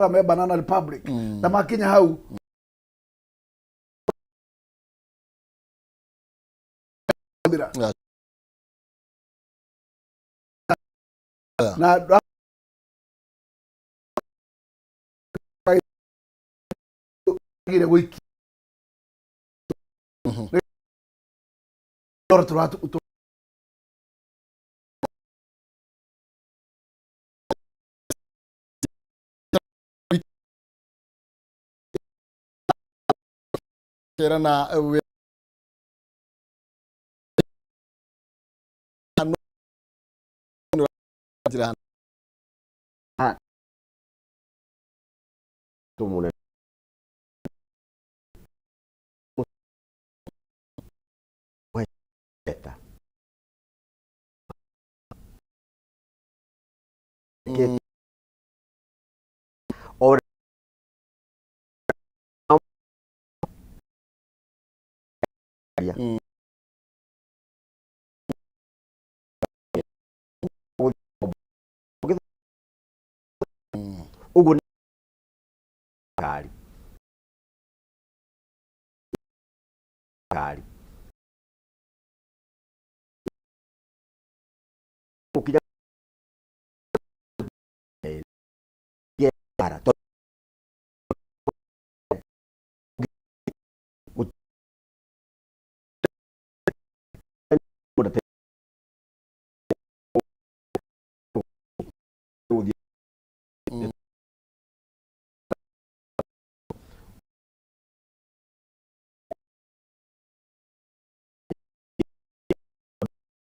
Me Banana Republic na makinya hau na gire gũikia tũra na njĩra tumune eta Ora Ũguo ngari ngari gũkinya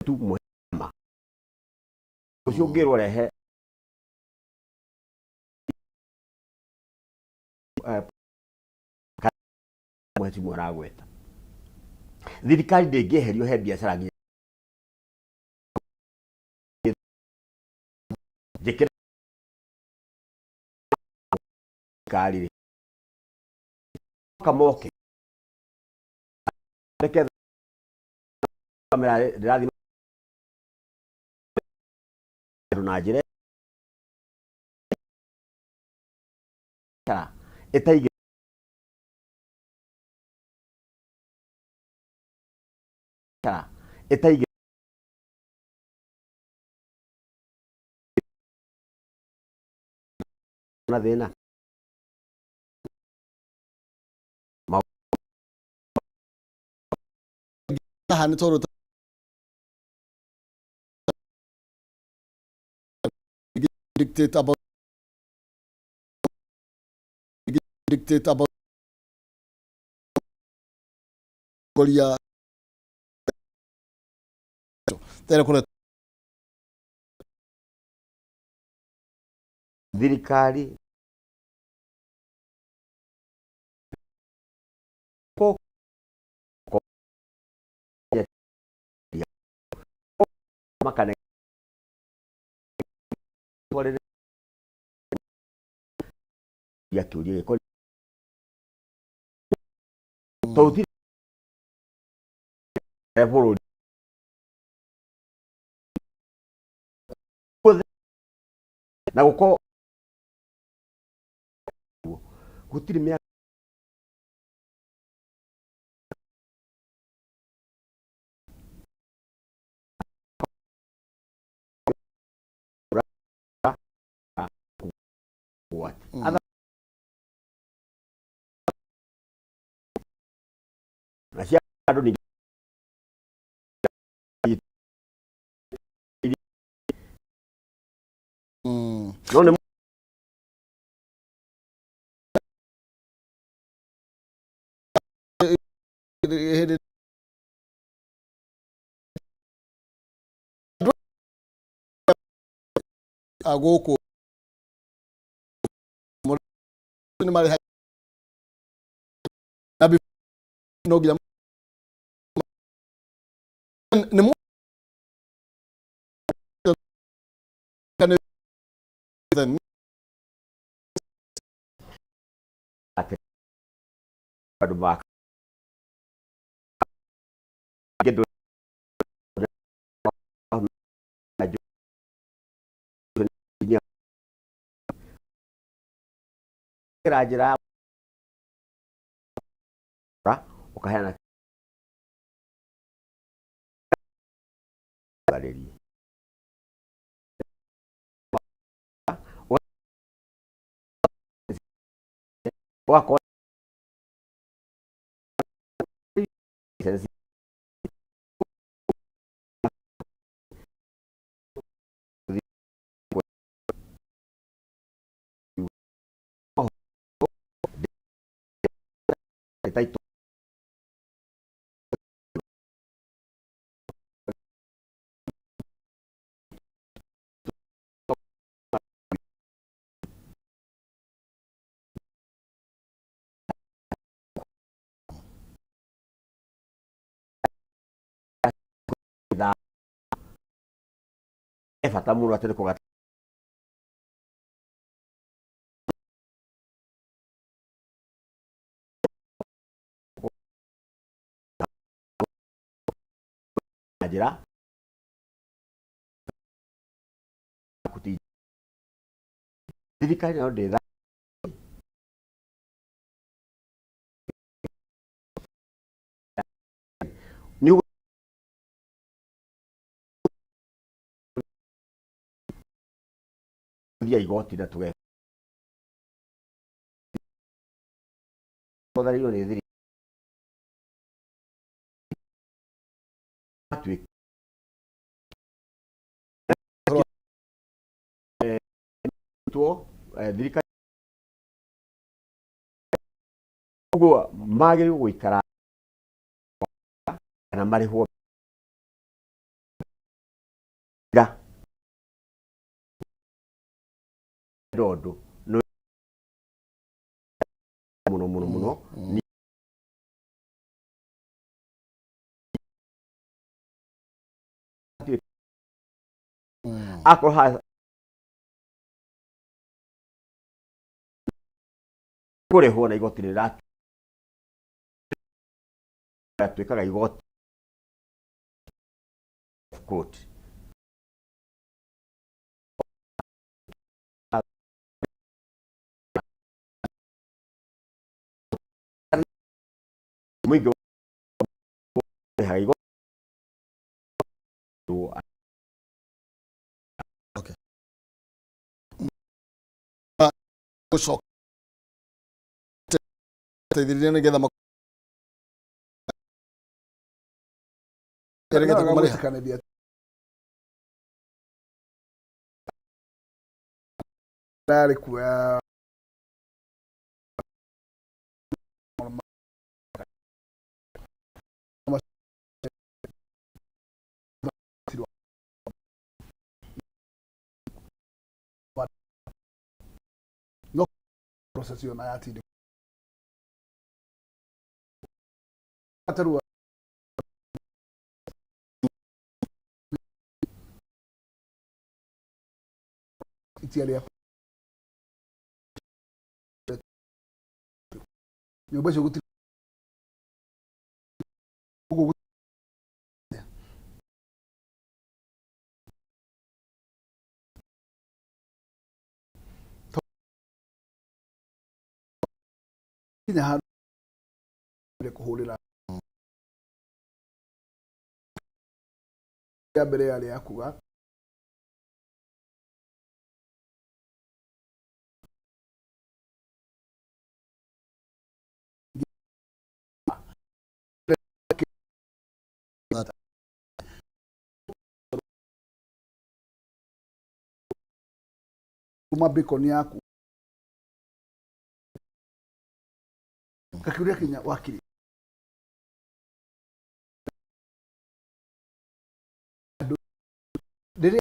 tu mũhema ũcio ũngĩrwo rehe mheshimiwa aragweta thirikari ndĩngĩeherio he biacara nginya njĩkĩre thirikari rĩ kamoke reke kamera ndĩrathiĩ na njĩra ĩtaigĩ ĩtaigĩ na thĩna Haha nĩ tondũ dictate about dictate about goria tere kũrĩa. Thirikari ko makane ya kĩũria gĩko tondũ ti bũrũri guothe na gũkorwo gũtirĩ mĩaka gwati na cia andũ ningĩ. No nĩ Hĩndĩ a gũkũ nĩ marĩha na no nginya nĩ atĩ andũ ma kĩndũ Ra njĩra ya ũkaheana arĩrie ũgakorwo title he bata mũno atĩ nĩ kũgata na njĩra kuti thirikari nayo ndĩtha nĩ ũgũthiĩ igoti na tũge tũtharĩirio nĩ thirikari atuĩka two thirikari ũguo magĩrĩirwo gũikara kana marĩhwo ra ndondu no muno muno muno ni akorwo ha kũrĩhwo na igoti rĩratuĩkaga igoti of court mũingĩ ũrĩhaga igoti gũcoka teithĩrĩria nĩgetha nĩgetha kũmarĩha gwĩtĩkanĩria yarĩ kuoya no process yo na yatinde atarua itiarĩ nyũmba icio gũtirĩ ũguo kinya handũ kũhũrĩra ya mbere yarĩ ya kuga kuma bacon yaku kakiuria kinya wakiri rĩrĩa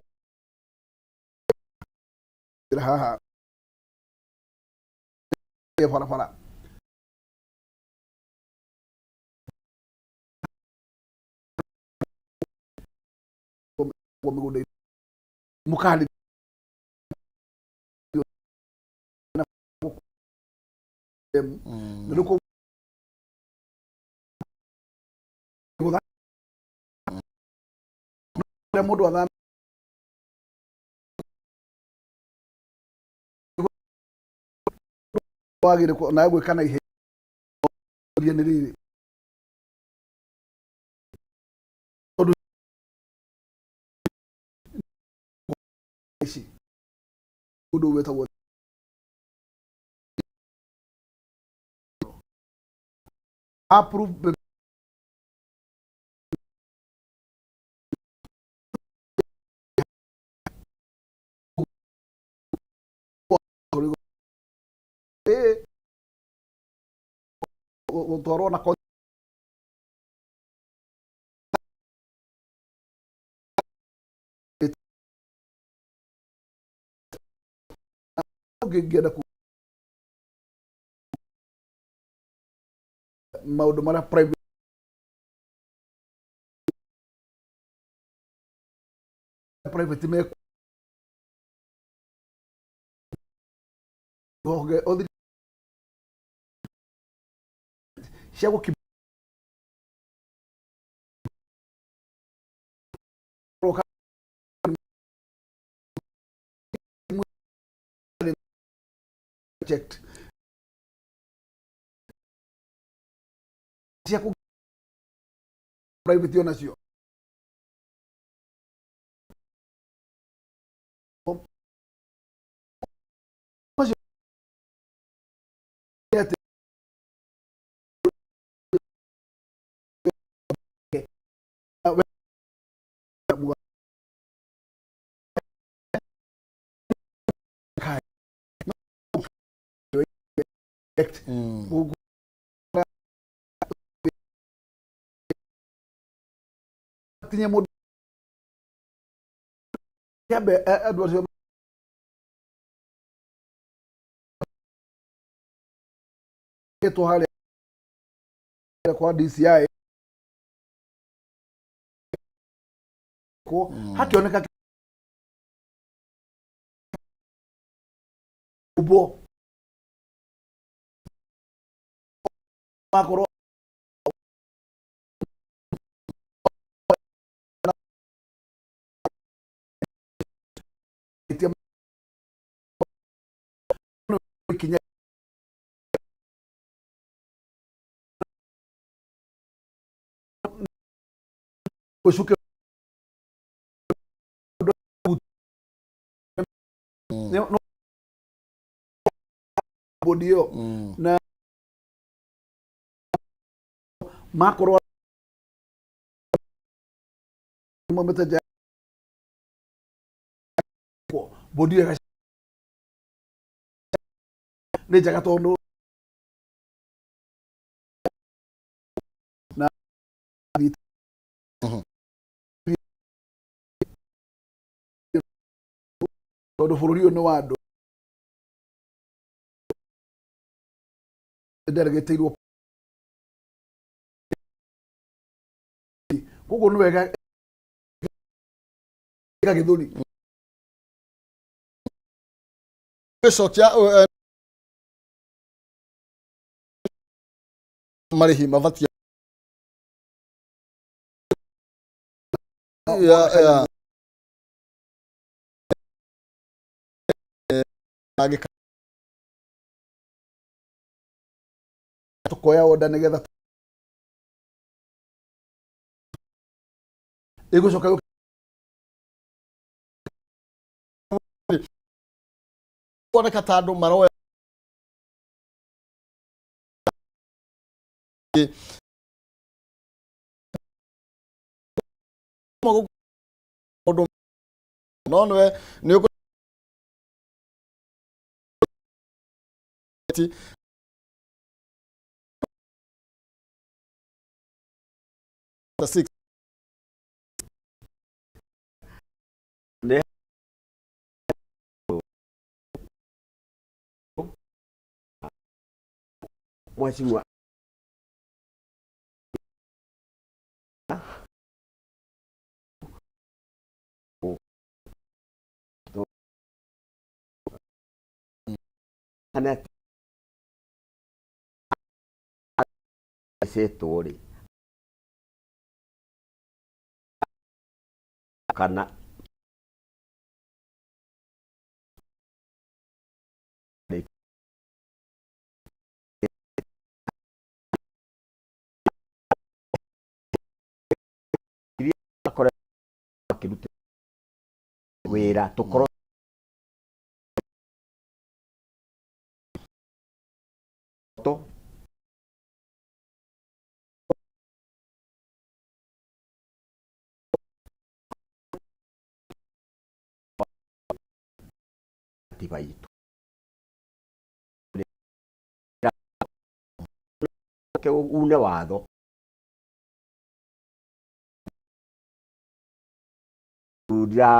haha barabara mĩgũnda mũkahandi na rĩu kũrĩa mũndũ athama Wagire na gwĩka na ihenya nĩ rĩrĩ, tondũ ici ũndũ wĩtagwo approve. Gũtwarwo na ngĩenda maũndũ marĩa private me honge othi cia gũki checked cia kũ private onacio. Macio nĩ atĩ Tinye mũndũ kĩambe andũ acio etwo harĩa kwa DCI ko hakĩoneka ubwo makorwo ikinya. Ũcuke. No bodi ĩyo na makorwo maumĩte nja bodi ĩyo nĩ njega tondũ na tondũ bũrũri ũyũ nĩ wa andũ nderegeteirwo koguo nĩ wega gĩthũri. Gĩcokia marĩhi mabatie ya agĩka. Tukoya order nĩgetha ĩgũcoka. Kuoneka ta andũ maroya ũndũ no nĩwe nĩ six. Nĩ mheshimiwa kana cetwo rĩ kana Makĩrute wĩra tũkorwo to katiba itũ une watho ya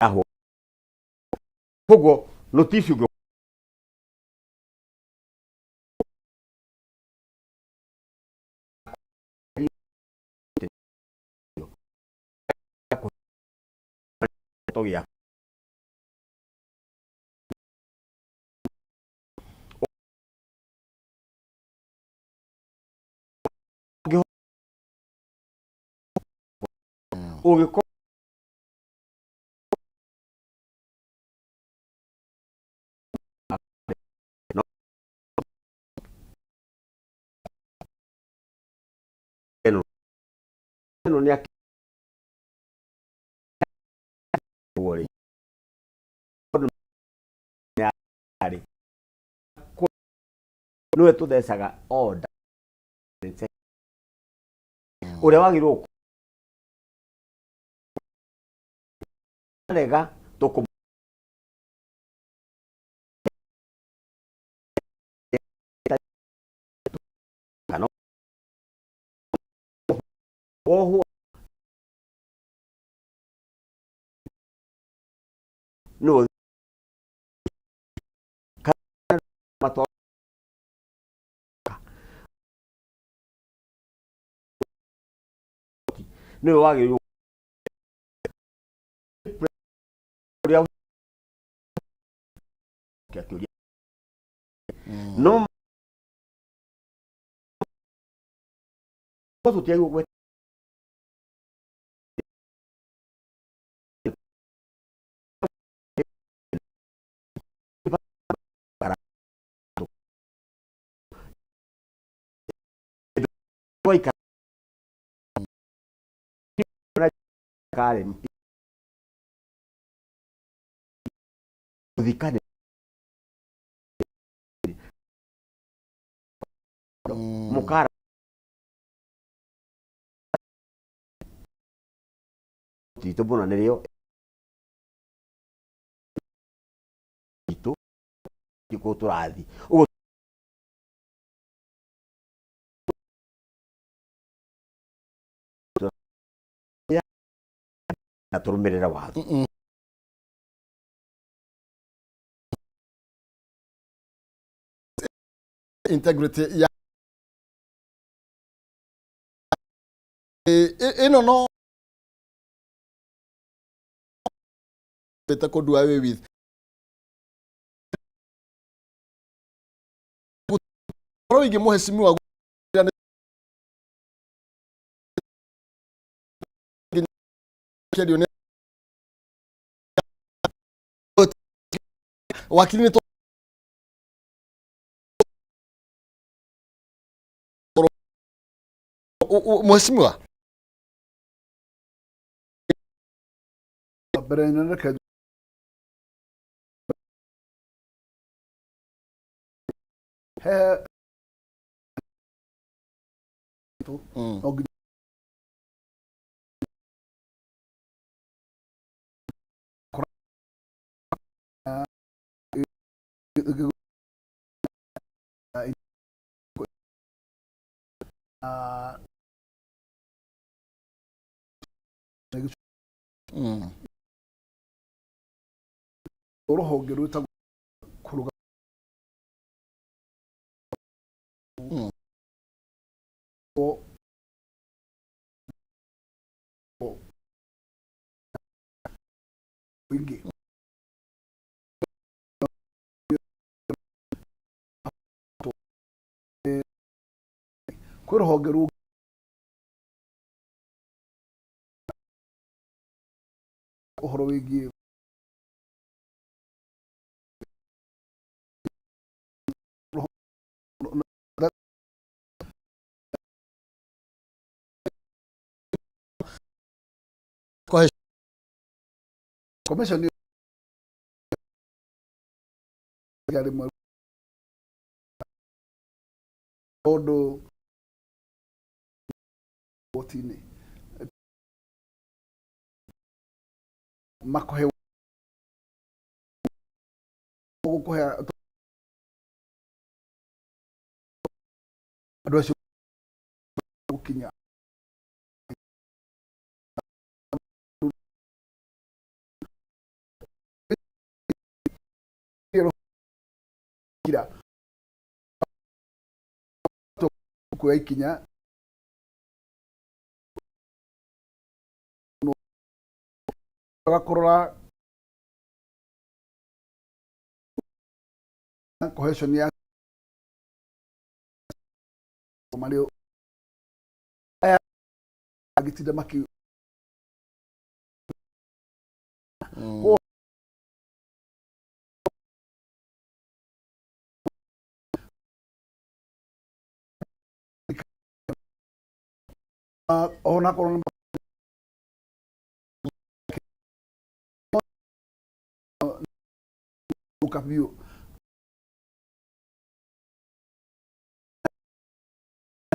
aho koguo notice ũngĩ gĩa ũngĩkorwo ĩno nĩ rĩ nĩwe tũthecaga order ũrĩa wagĩrĩirwo rega tũkũ kana wohwo nĩwe kana matwa nĩwe wagĩrĩirwo ũrĩa kĩũria no tũtiagĩrĩirwo gwĩ karĩ gũthikane mũkara titũ mũno nĩrĩo itũ kũ tũrathi ũguo na tũrũmĩrĩre watho. Integrity ya ĩno no kũ do away with ũhoro wĩgiĩ mũheshimiwa kĩario nĩ wakiri nĩ mheshimiwa. Mbere nene reke he no nginya Rũhonge rwĩtagwo kũrũga mũingĩ kwĩ rũhonge rũngĩ ũhoro wĩgiĩ. Commission ya rĩmwe tondũ goti-inĩ makũhe gũkũhe andũ acio gũkinya kira kuoya ikinya kũrora cohesion ya marĩ aya agĩtinda maki ona korwo nĩ ka biũ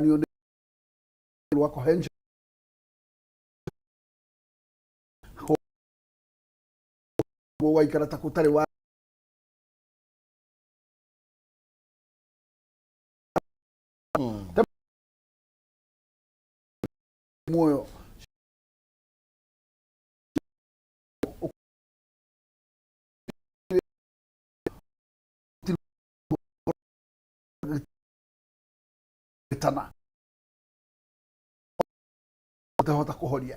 nĩ rwa cohesion gũgaikara ta gũtarĩ wa muoyo tana ũtahota kũhoria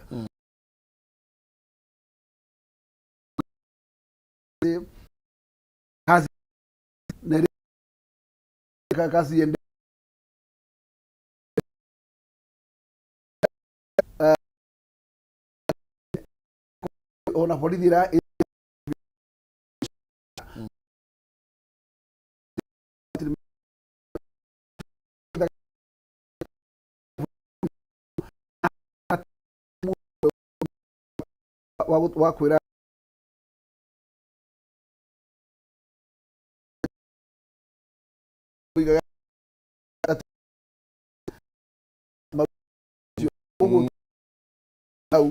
kazi na kazi iende ona borithi ira wa kwĩra hau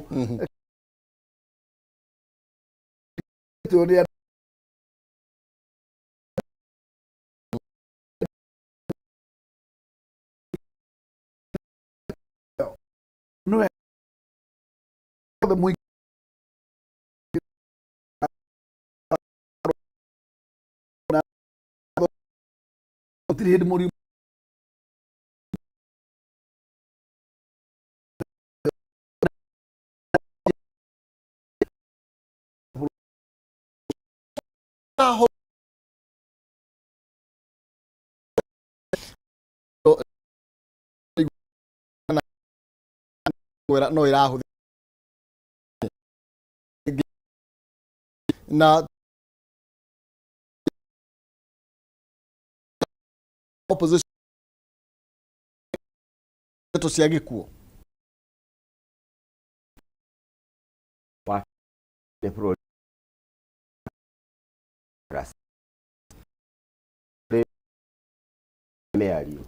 gũtirĩ hĩndĩ mũriũ no ĩrahũthĩka na opposition ndeto cia gĩkuũ nĩ bũrũri mĩario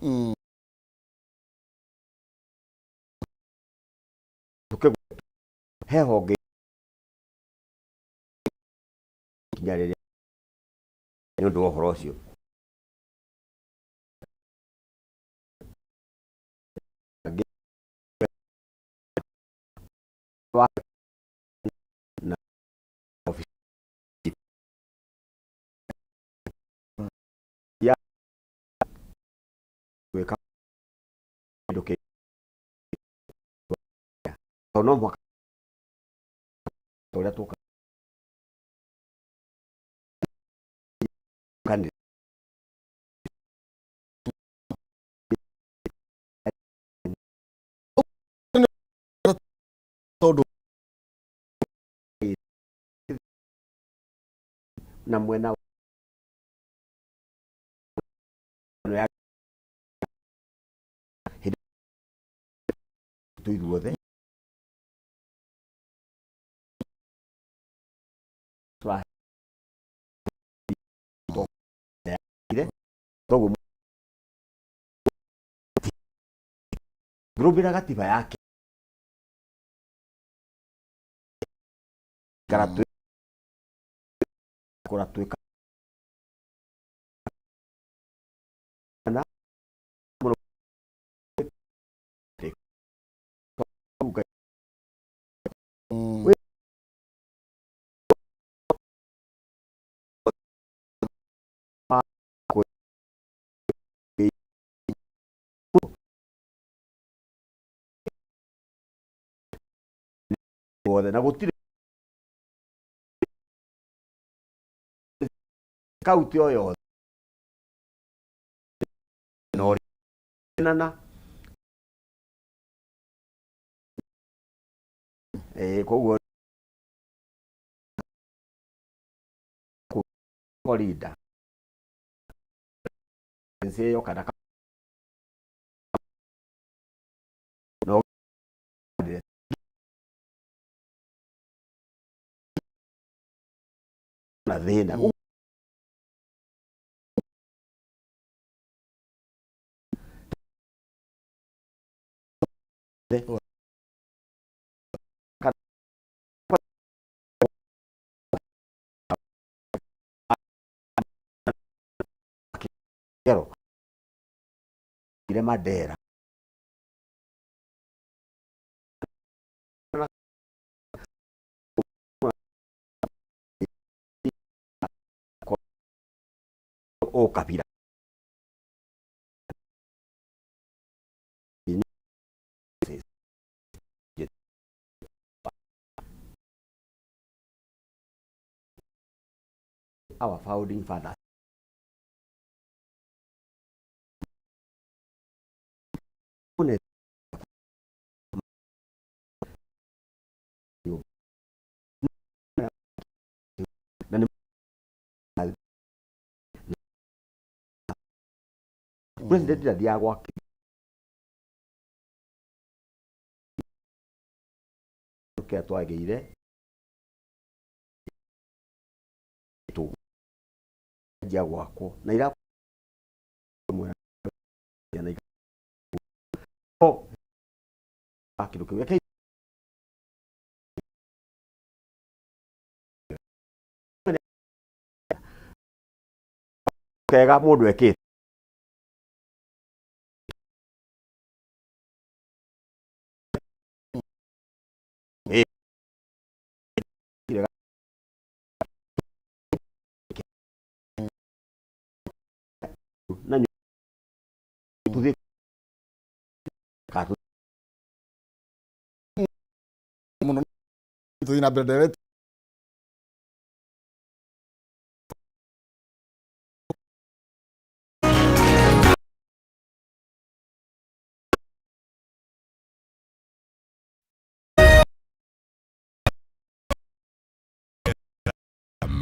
he honge kinya rĩrĩa nĩ ũndũ wa ũhoro ũcio na ofici ya gwĩka kĩndũ kĩ tondũ no mũhaka ũrĩa tũka tondũ na mwena ya hĩndĩ ithuothe. Toguo ngĩrũmĩrĩra gatiba yake ikara twĩ kũra twĩka na mũno. Wothe na gũtirĩ kaunti o yothe no na koguo korinda ĩyo kana no na thĩna. Kero ire Mandera o kabira our founding fathers president ndathiaga gwake kĩrĩa twagĩire njia gwakwo na ira kĩndũ kĩu reke kega mũndũ ekĩte na tuthiĩ Mũno tũthiĩ na mbere ndereti.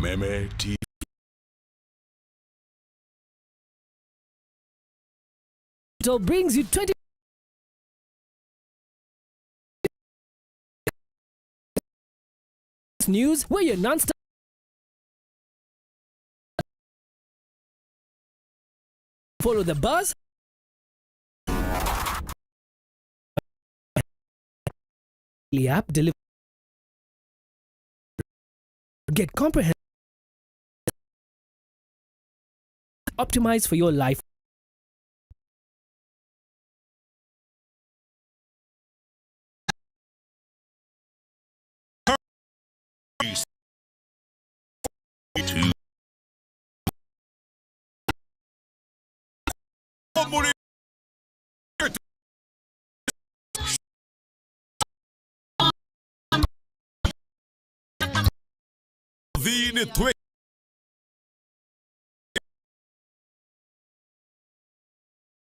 Meme TV. Brings you 20 news where you're non-stop follow the buzz the app deliver get comprehensive optimized for your life. Two.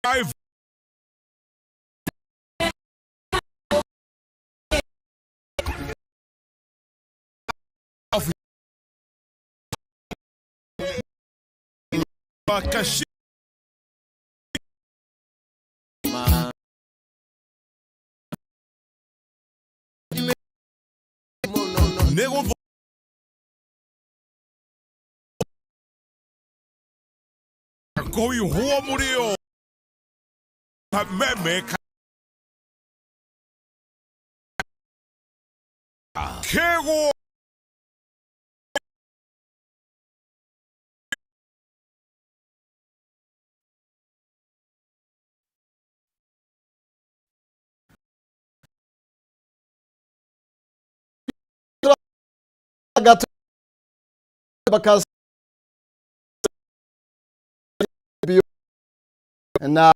Five. Caché. Nego Koi hoa mureo. Ka meme ka. Kego. Because na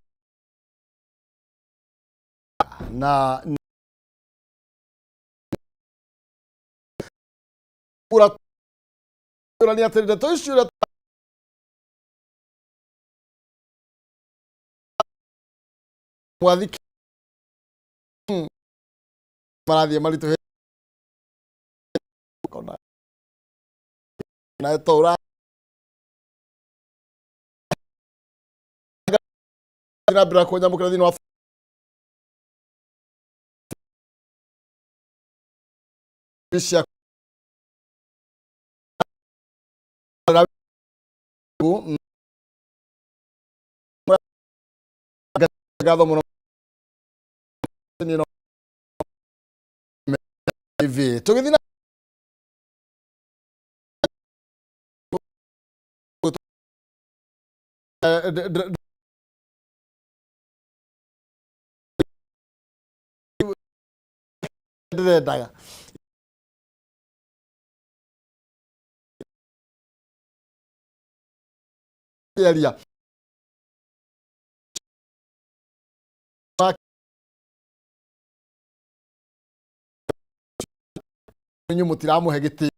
na ura ni atĩ ndeto icio ũrĩa mwathiki marathiĩ maritũhĩte na to ũra na mbere kũnyamũkĩra thĩinĩ wa cia ngatho mũno TV tũgĩthiĩ na ndĩrendaga kĩaria inyuĩ mũtiramũhe gĩtĩo.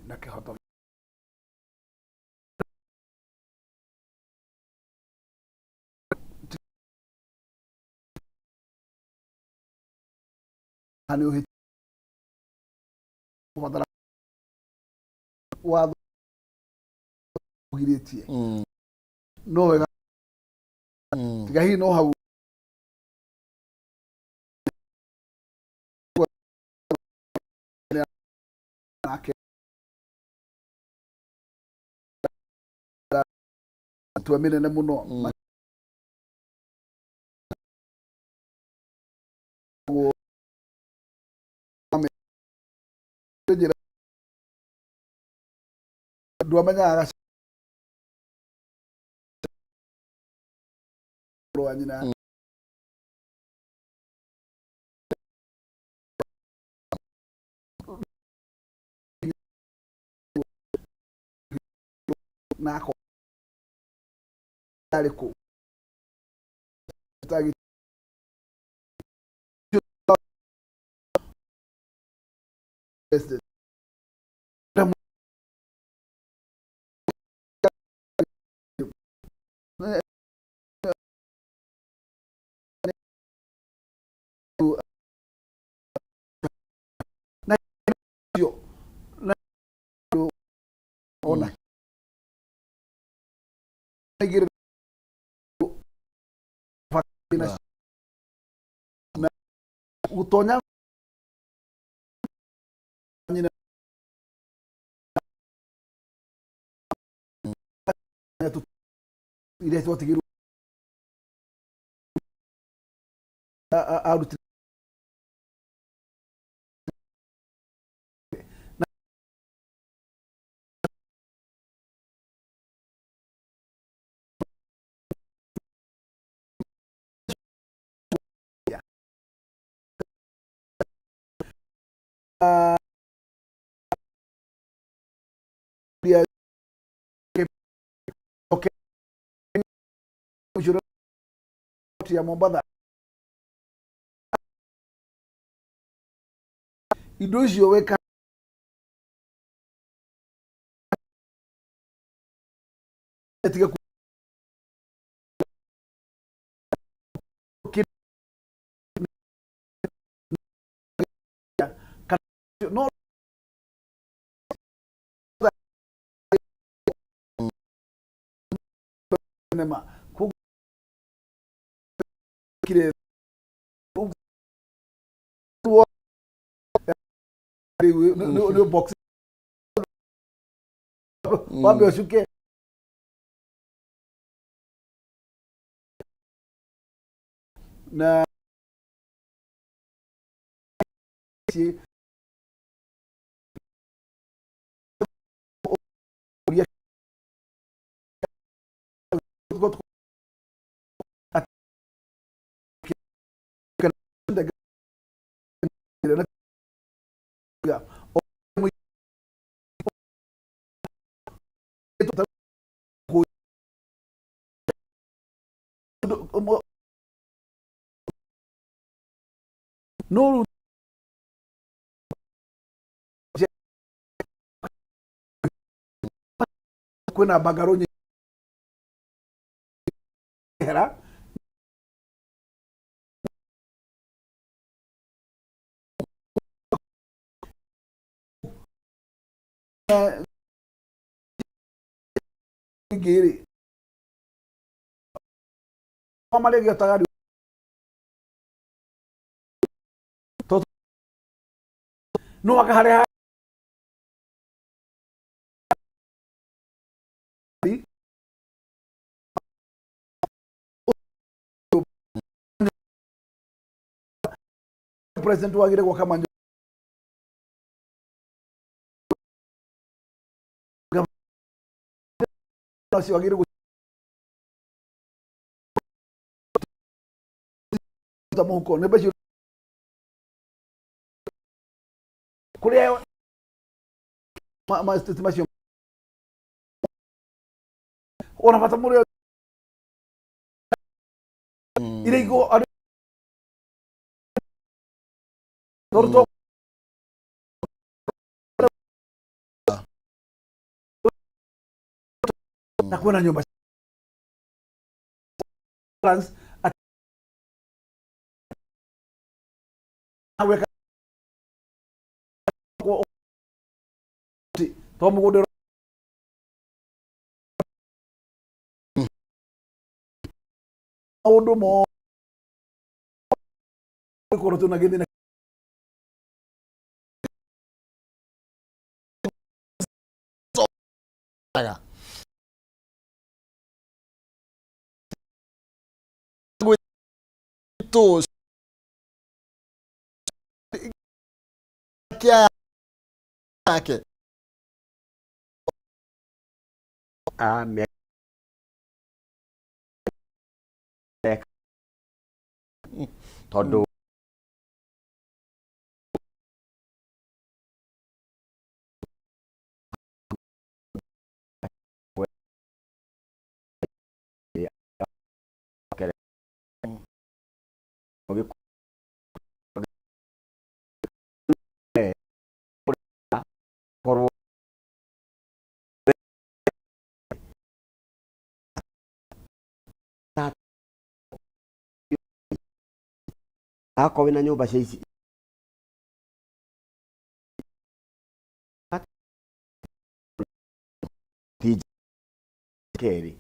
Na kĩhoto. Nĩ ũhĩtithia watho ũgirĩtie no wega tiga hihi no hau nake tua mĩnene mũno njĩra ndwamenyaga wa nyina nako arĩ kũ president ona na gutonya nyina iria twatigirwo arutire ya Mombatha indo icio weka tiga no nema kire Rĩu nĩ box wambe ũcuke na no kwĩna mbangaro nyingĩ hera ingĩ rĩ marĩa gĩotaga rĩu no anga harĩa president wagire gwaka manyo ũcio wagire ta mũhuko nĩ mbeca kũrĩa ma state macio ona bata mũrĩa iraigo andũ tondũ to na kwĩna nyũmba plans weka to mũgũnda maũndũ mo korwo twĩna gĩthĩna to kia yake a mĩaka tondũ korwo akorwo wĩna nyũmba cia ici ti kerĩ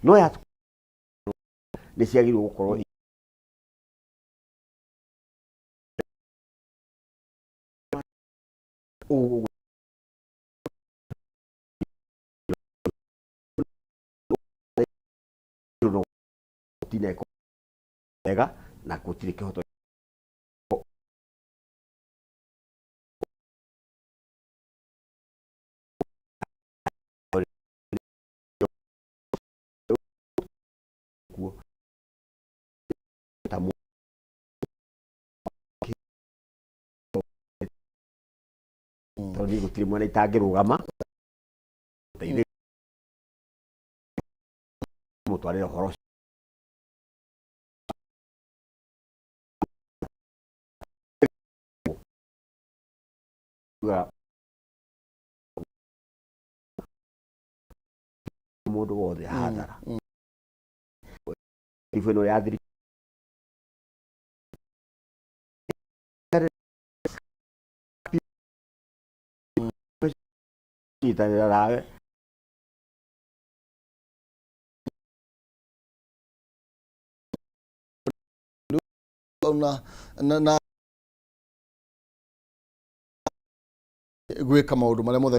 no ya nĩ ciagĩrĩirwo gũkorwo wega na gũtirĩ kĩhoto kuo ta tondũ niĩ gũtirĩ mwena itangĩrũgama mũtwarĩre ũhoro ũcio. Ugaga mũndũ wothe hathara ibu ĩno ya thirikari nyitanĩra nawe na na na gwĩka maũndũ marĩa mothe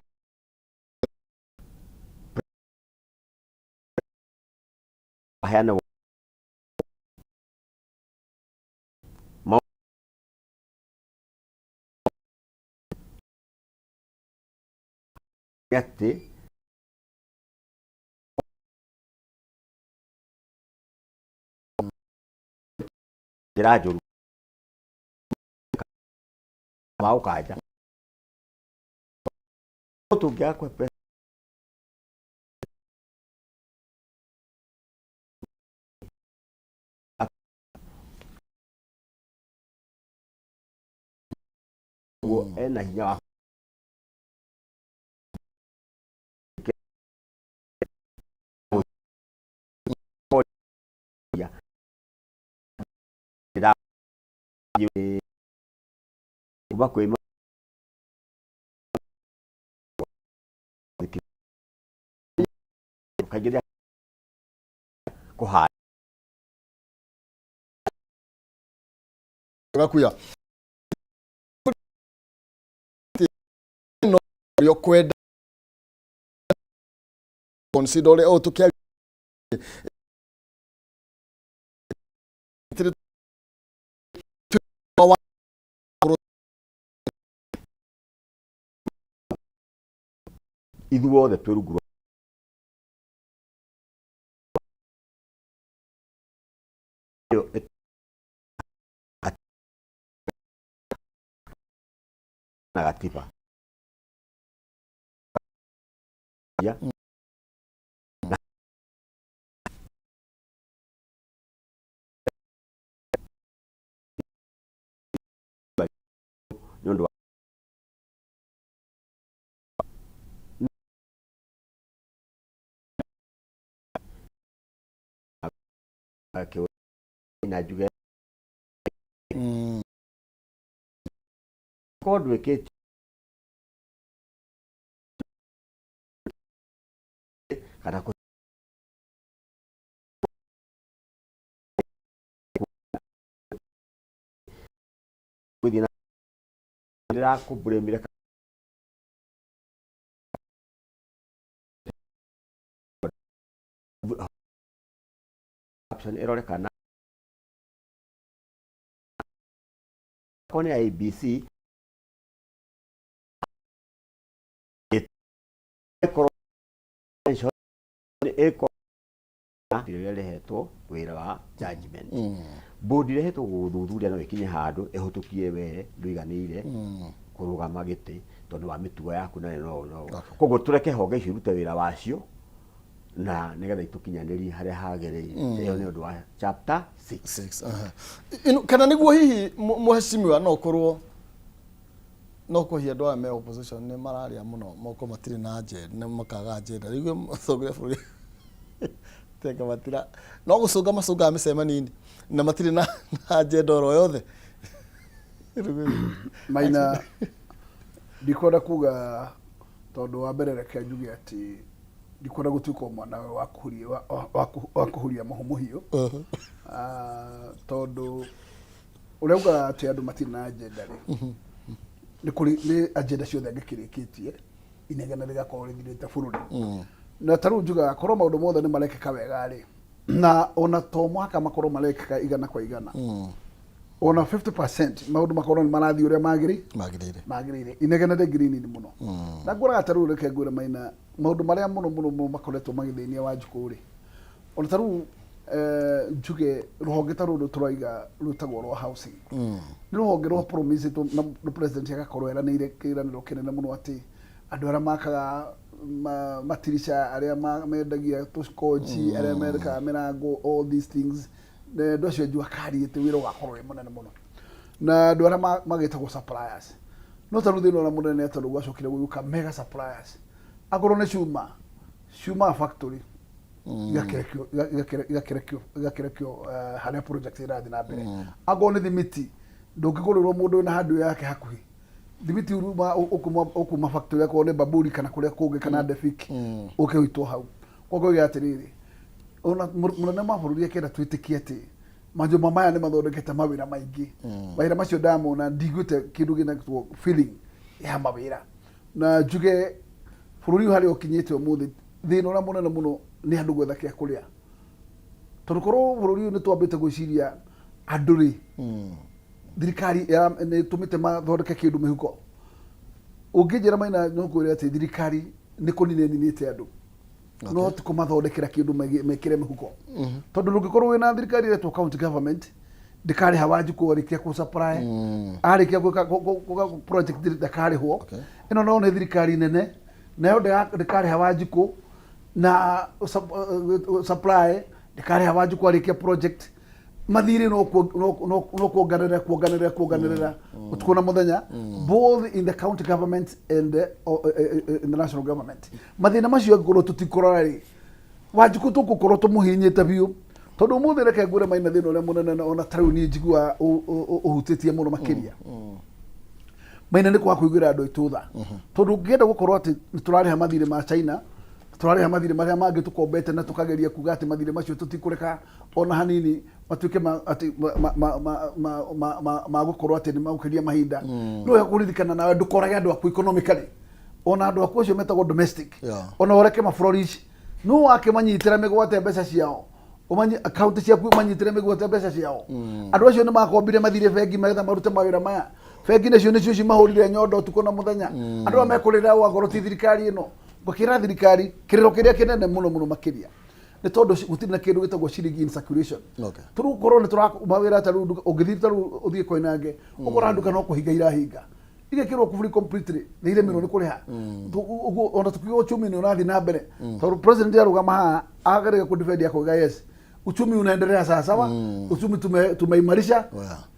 aheane atĩ njĩra njũru ma ũkanja tũngĩaga kũhe ũguo ena hinya wa kuma kwĩ kaingĩ rĩrĩa kũhanda gakuya no ũrĩa ũkwenda consider ũrĩa ũũ tũkĩaria ithuothe twĩ rungu rwa ĩyo na gatiba ya na nĩ ũndũ wa na njuge korwo ndwĩkĩte kana kũ gũthiĩ na ndĩrakũmburĩmire option ĩrore kana korwo nĩ IEBC ĩkorwo ĩkorwo rĩrĩa rĩhetwo wĩra wa judgment board ĩrĩa ĩhetwo gũthuthuria no ĩkinye handũ ĩhũtũkie we ndũiganĩire kũrũgama gĩtĩ tondũ wa mĩtugo yaku na no no koguo tũreke honge icio irute wĩra wacio na nĩgetha itũkinyanĩrie harĩa hagĩrĩire ĩyo nĩ ũndũ wa chapter 6 Six, aha. Ino, kana nĩguo hihi mũhecimiwa no ũkorwo no kũhia andũ aya me opposition nĩ mararia mũno moko matirĩ na agenda nĩ makaga agenda rĩu mũtongoria bũrũri tenga matira no gũcũnga macũngaga mĩcemanio-inĩ na matirĩ na na agenda oro yothe. Maina, ndikwenda kuga tondũ wa mbere reke njuge atĩ ndikwenda gũtuĩka o mwana wa kũhuria wa kũhuria mũhu mũhiũ. Ah, tondũ ũrĩa ugaga atĩ andũ matirĩ na agenda rĩ, nĩ kũrĩ nĩ agenda ciothe angĩkĩrĩkĩtie inegene rĩgakorwo rĩthirĩte bũrũri. Na ta rĩu njugaga korwo maũndũ mothe nĩ marekĩka wega rĩ, na ona to mũhaka makorwo marekĩka igana kwa igana, ona 50% maũndũ makorwo nĩ marathiĩ ũrĩa magĩrĩ magĩrĩire magĩrĩire, inegene rĩngĩ nini mũno. Na nguonaga ta rĩu reke ngwĩre Maina, maũndũ marĩa mũno mũno mũno makoretwo magĩthĩnia Wanjikũ rĩ, ona ta rĩu njuge rũhonge ta rũrũ tũraiga rwĩtagwo rwa housing, nĩ rũhonge rwa promisĩtwo na president agakorwo eranĩire kĩranĩro kĩnene mũno atĩ andũ arĩa makaga matirica, arĩa mendagia tũkonji, arĩa mekaga mĩrango, all these things, na andũ acio a jua kali atĩ wĩra ũgakorwo wĩ mũnene mũno, na andũ arĩa magĩtagwo suppliers. No ta rĩu thĩna ũrĩa mũnene tondũ gwacokire gũgĩũka mega suppliers, akorwo nĩ cuma ciumaga factory igakerekio igakerekio igakerekio harĩa project ĩrathiĩ na mbere. Akorwo nĩ thimiti, ndũngĩgũrĩrwo mũndũ wĩna handũ yake hakuhĩ. Thimiti uruma ũkuma factory, akorwo nĩ Baburi kana kũrĩa kũngĩ kana Defiki, ũke ũitwo hau. Koguo oiga atĩrĩrĩ, ona mũnene wa bũrũri akĩenda twĩtĩkie atĩ majũma maya nĩ mathondekete mawĩra maingĩ, mawĩra macio ndamona ndiguĩte kĩndũ gĩnagĩtwo feeling ya mawĩra. Na njuge bũrũri ũyũ harĩa ũkinyĩte ũmũthĩ, thĩna ũrĩa mũnene mũno nĩ andũ gwetha kĩa kũrĩa, tondũ korwo bũrũri ũyũ nĩ twambĩte gwĩciria andũ rĩ, thirikari nĩ ĩtũmĩte mathondeke kĩndũ mĩhuko. Ũngĩnjĩra Maina, no ngwĩre atĩ thirikari nĩ kũnina ĩninĩte andũ, no ti kũmathondekera kĩndũ mekĩre mĩhuko, tondũ ndũngĩkorwo wĩna thirikari ĩretwo county government ndĩkarĩha Wanjikũ arĩkia kũ supply, arĩkia gwĩka project ndakarĩhwo. Ĩno no nĩ thirikari nene nayo ndĩkarĩha Wanjikũ na supply, ndĩkarĩha Wanjikũ arĩkia project. Mathirĩ no kuonganĩrĩra, kuonganĩrĩra, kuonganĩrĩra ũtukũ na mũthenya, both in the county government and in the national government. Mathĩna macio angĩkorwo tũtikũrora rĩ, Wanjikũ tũgũkorwo tũmũhinyĩte biũ, tondũ ũmũthĩ reke ngwĩre Maina, thĩna ũrĩa mũnene ona ta rĩu niĩ njiguaga ũhutĩtie mũno makĩria Maina nĩ kwaga kũiguĩra andũ aitũ tha, tondũ ũngĩenda gũkorwo atĩ nĩ tũrarĩha mathirĩ ma China, tũrarĩha mathirĩ marĩa mangĩ tũkombete, na tũkageria kuga atĩ mathirĩ macio tũtikũreka ona hanini matuĩke atĩ ma gũkorwo atĩ nĩ magũkĩria mahinda. Nĩ wega kũririkana nawe ndũkorage andũ aku economically, ona andũ aku acio metagwo domestic, ona ũreke ma flourish. No wakĩmanyitĩra mĩgwate mbeca ciao, ũmanye akaunti ciaku manyitĩre mĩgwate mbeca ciao. Andũ acio nĩ makombire mathire bengi magetha marute mawĩra maya. Bengi nacio nĩcio cimahũrire nyondo ũtukũ na mũthenya. Andũ aya mekũrĩra wangorwo ti thirikari ĩno. Ngũkĩra thirikari kĩrĩro kĩrĩa kĩnene mũno mũno makĩria nĩ tondũ gũtirĩ na kĩndũ gĩtagwo ciringi in circulation. Tũrĩu korwo nĩ tũra mawĩra ta rĩu ũngĩthiĩ ta rĩu ũthiĩ Koinange, ũkora nduka no kũhinga irahinga, igekĩrwo kuburi completely, nĩ iremerwo nĩ kũrĩha. Ũguo ona tukiuga uchumi nĩ ũrathiĩ na mbere, tondũ president arũgama haha agerega kũ defend akauga, "Yes, uchumi unaendelea sawa sawa, uchumi tumeimarisha."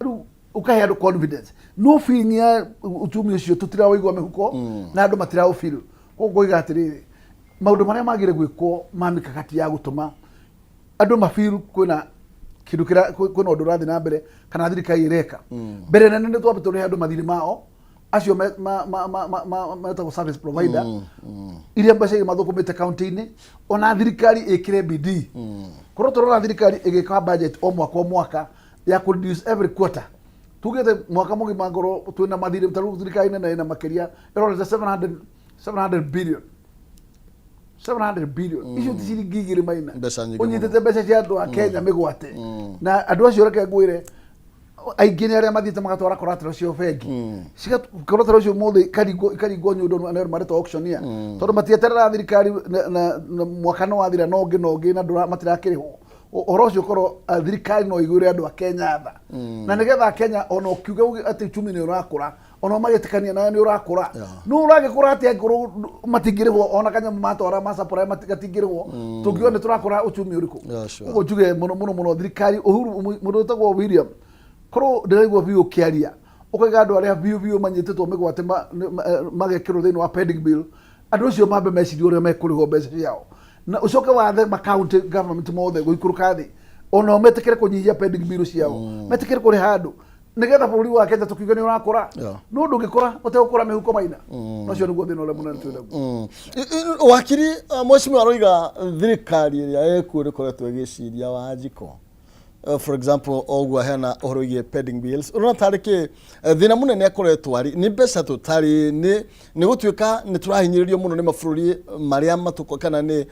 Rĩu ũkahe andũ confidence, no feeling ya uchumi ũcio tũtiraũigua mĩhuko na andũ matiraũ feel. Koguo ngoiga atĩrĩrĩ, maũndũ marĩa magĩrĩire gwĩkwo ma mikakati ya gũtũma andũ mafeel kwĩna kĩndũ kĩra kwĩna ũndũ ũrathiĩ na mbere kana thirikari ĩreka mbere nene, nĩ twambe tũrĩhe andũ mathirĩ mao acio metagwo service provider, iria mbeca iria mathũkũmĩte kaunti-inĩ. Ona thirikari ĩkĩre bidii, korwo tũrona thirikari ĩgĩka budget o mwaka o mwaka ya kũ reduce every quarter, tugĩte mwaka mũgima ngorwo twĩna mathirĩ ta rĩu thirikari nene ĩna makĩria ĩrorete 700 700 billion, 700 billion. Icio ti ciringi 2 Maina. Mbeca nyingĩ. Ũnyitĩte mbeca cia andũ a Kenya mĩgwate, na andũ acio reke ngwĩre aingĩ nĩ arĩa mathiĩte magatwara collateral ciao bengi. Collateral ũcio ũmũthĩ ikaringwo nyundo nĩ andũ marĩtwo auctioneer, tondũ matieterera thirikari na mwaka nĩ wathira na ũngĩ na ũngĩ na matirakĩrĩhwo. Ũhoro ũcio korwo thirikari no ĩiguĩre andũ a Kenya tha, na nĩgetha Kenya ona ũkiuga uge atĩ uchumi nĩ ũrakũra, ona magĩtĩkania nawe nĩ ũrakũra, no ũragĩkũra atĩa angĩkorwo matingĩrĩhwo ona kanyamũ matwara ma supply gatingĩrĩhwo? Tũngiuga nĩ tũrakũra uchumi ũrĩkũ? Yeah, sure. Ũguo njuge mũno mũno mũno thirikari Uhuru, mũndũ wĩtagwo William, korwo ndĩraigua biũ ũkĩaria ũkaiga andũ arĩa biũ biũ manyitĩtwo mĩgwate magekĩrwo thĩinĩ wa pending bill, andũ acio mambe mecirie ũrĩa mekũrĩhwo mbeca ciao, na ũcoke wathe ma county government mothe gũikũrũka thĩ onao metĩkĩre kũnyihia pending bill ciao, metĩkĩre kũrĩha andũ, nĩgetha bũrũri wa Kenya tũkiuge nĩ ũrakũra. No ndũngĩkũra ũtegũkũra mĩhuko Maina. Nocio nĩguo thĩna ũrĩa mũnene twĩ naguo. Wakiri, mheshimiwa aroiga thirikari ĩrĩa ĩkuo ndĩkoretwo ĩgĩciria Wanjikũ. For example, oguo aheana ũhoro wĩgiĩ pending bills, ũrona tarĩ kĩ thĩna mũnene akoretwo arĩ nĩ mbeca tũtarĩ, nĩ gũtuĩka nĩ tũrahinyĩrĩrio mũno nĩ mabũrũri marĩa matũko, kana nĩ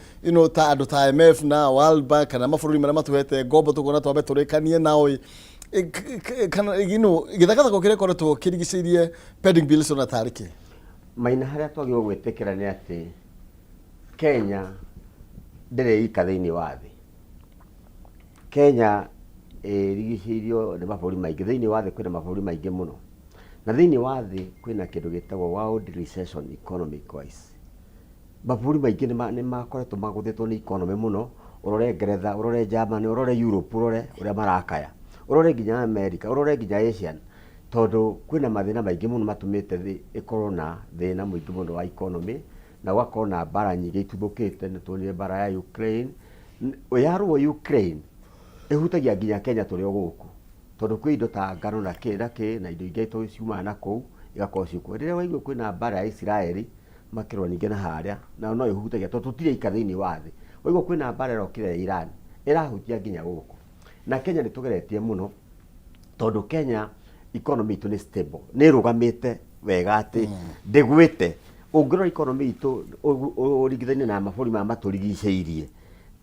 ta andũ ta IMF na World Bank, kana mabũrũri marĩa matũhete ngombo tũkona twambe tũrĩkanie nao ĩ. Kana gĩthakathako kĩrĩa gĩkoretwo kĩrigicĩirie pending bills ona tarĩ kĩ? Maina, harĩa twagĩrĩirwo gwĩtĩkĩra nĩ atĩ Kenya ndĩrĩ ika thĩinĩ wa thĩ. Kenya ĩrigicĩirio nĩ mabũrũri maingĩ thĩinĩ wa thĩ. Kwĩna mabũrũri maingĩ mũno, na thĩinĩ wa thĩ kwĩna kĩndũ gĩtagwo world recession economic wise. Mabũrũri maingĩ nĩ makoretwo magũthĩtwo nĩ economy mũno. Ũrore Ngeretha, ũrore Germany, ũrore Europe, ũrore ũrĩa marakaya, ũrore nginya America, ũrore nginya Asian. Tondũ kwĩna mathĩna maingĩ mũno matũmĩte thĩ ĩkorwo na thĩna mũingĩ mũno wa economy, na gũgakorwo na mbara nyingĩ ituthũkĩte. Nĩ tuonire mbara ya Ukraine. Yarũo Ukraine ĩhutagia nginya Kenya tũrĩ o gũkũ, tondũ kwĩ indo ta ngano na kĩ na kĩ na indo ingĩ ciumaga na kũu igakorwo ciĩkuo. Rĩrĩa waigua kwĩna mbara ya Isiraeli makĩrũa ningĩ na harĩa, nayo no ĩhutagia tondũ tũtirĩ aika thĩinĩ wa thĩ. Waigua kwĩna mbara ĩrokire ya Iran, ĩrahutia nginya gũkũ. Na Kenya nĩ tũgeretie mũno, tondũ Kenya economy itũ nĩ stable, nĩ ĩrũgamĩte wega atĩ ndĩgwĩte. Ũngĩrora economy itũ ũringithanie na mabũrũri maya matũrigicĩirie,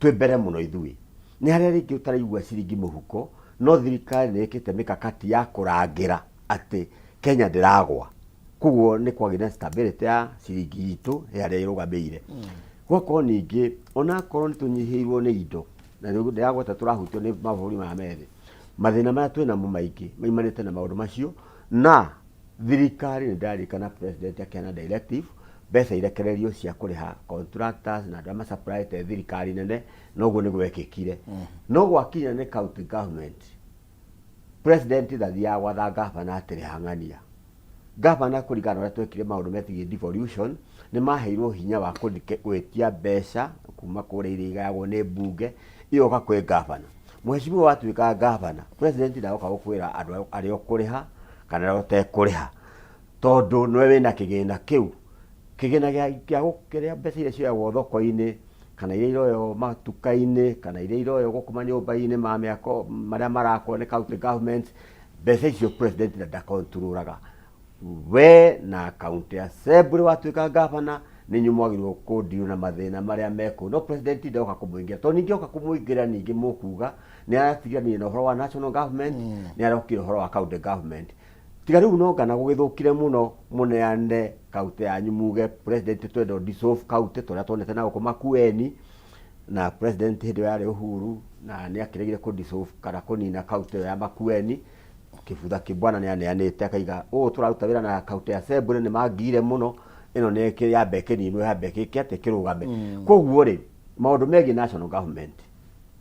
twĩ mbere mũno ithuĩ. Nĩ harĩa rĩngĩ ũtaraigua ciringi mũhuko, no thirikari nĩ ĩkĩte mĩkakati ya kũrangĩra atĩ Kenya ndĩragwa. Koguo nĩ kwagĩire na stability ya ciringi itũ he harĩa ĩrũgamĩire. Gũgakorwo ningĩ onakorwo nĩ tũnyihĩirwo nĩ indo, na rĩu ndĩragweta tũrahutio nĩ mabũrũri maya merĩ, mathĩna marĩa twĩ namo maingĩ maimanĩte na maũndũ macio. Na thirikari nĩ ndĩraririkana president akĩheana directive mbeca irekererio cia kũrĩha contractors na andũ arĩa masupplyte thirikari nene, na ũguo nĩguo wekĩkire. No gwakinya nĩ county government, president ndathiaga gwatha gavana atĩ rĩha ng'ania. Gavana kũringana na ũrĩa twekire maũndũ megiĩ devolution, nĩ maheirwo hinya wa gwĩtia mbeca kuma kũrĩa iria igayagwo nĩ mbunge igoka kwĩ gavana. Mheshimiwa watuĩka gavana, president ndagoka gũkwĩra andũ arĩa ũkũrĩha kana arĩa ũtekũrĩha, tondũ nĩwe wĩna kĩgĩna kĩu. Kĩgĩna gĩa kĩrĩa mbeca iria cioyagwo thoko-inĩ kana iria iroywo matuka-inĩ kana iria iroywo gũkũ manyũmba-inĩ ma mĩako marĩa marakwo nĩ county government, mbeca icio president ndakontrolaga. We na county assembly watuĩka gavana nĩ inyuĩ mwagĩrĩirwo kũndirwo na mathĩna marĩa mekũu, no president ndoka kũmũingĩra, tondũ ningĩ oka kũmũingĩra ningĩ mũkuga nĩ aratiganire na ũhoro wa national government, nĩ arokire ũhoro wa county government. Tiga rĩu no ngana gũgĩthũkire mũno mũneane county yanyu muge president twenda dissolve county tũrĩa tuonete na gũkũ Makueni, na president hĩndĩ ĩyo yarĩ Uhuru na nĩ akĩregire kũ dissolve kana kũnina county ĩyo ya Makueni. Kĩbutha kĩbwana nĩ aneanĩte akaiga ũũ tũraruta wĩra na county assembly nĩ mangire mũno, ĩno nĩ yambe ĩkĩninwo yambe ĩkĩke atĩ kĩrũgame. Koguo rĩ, maũndũ megiĩ national government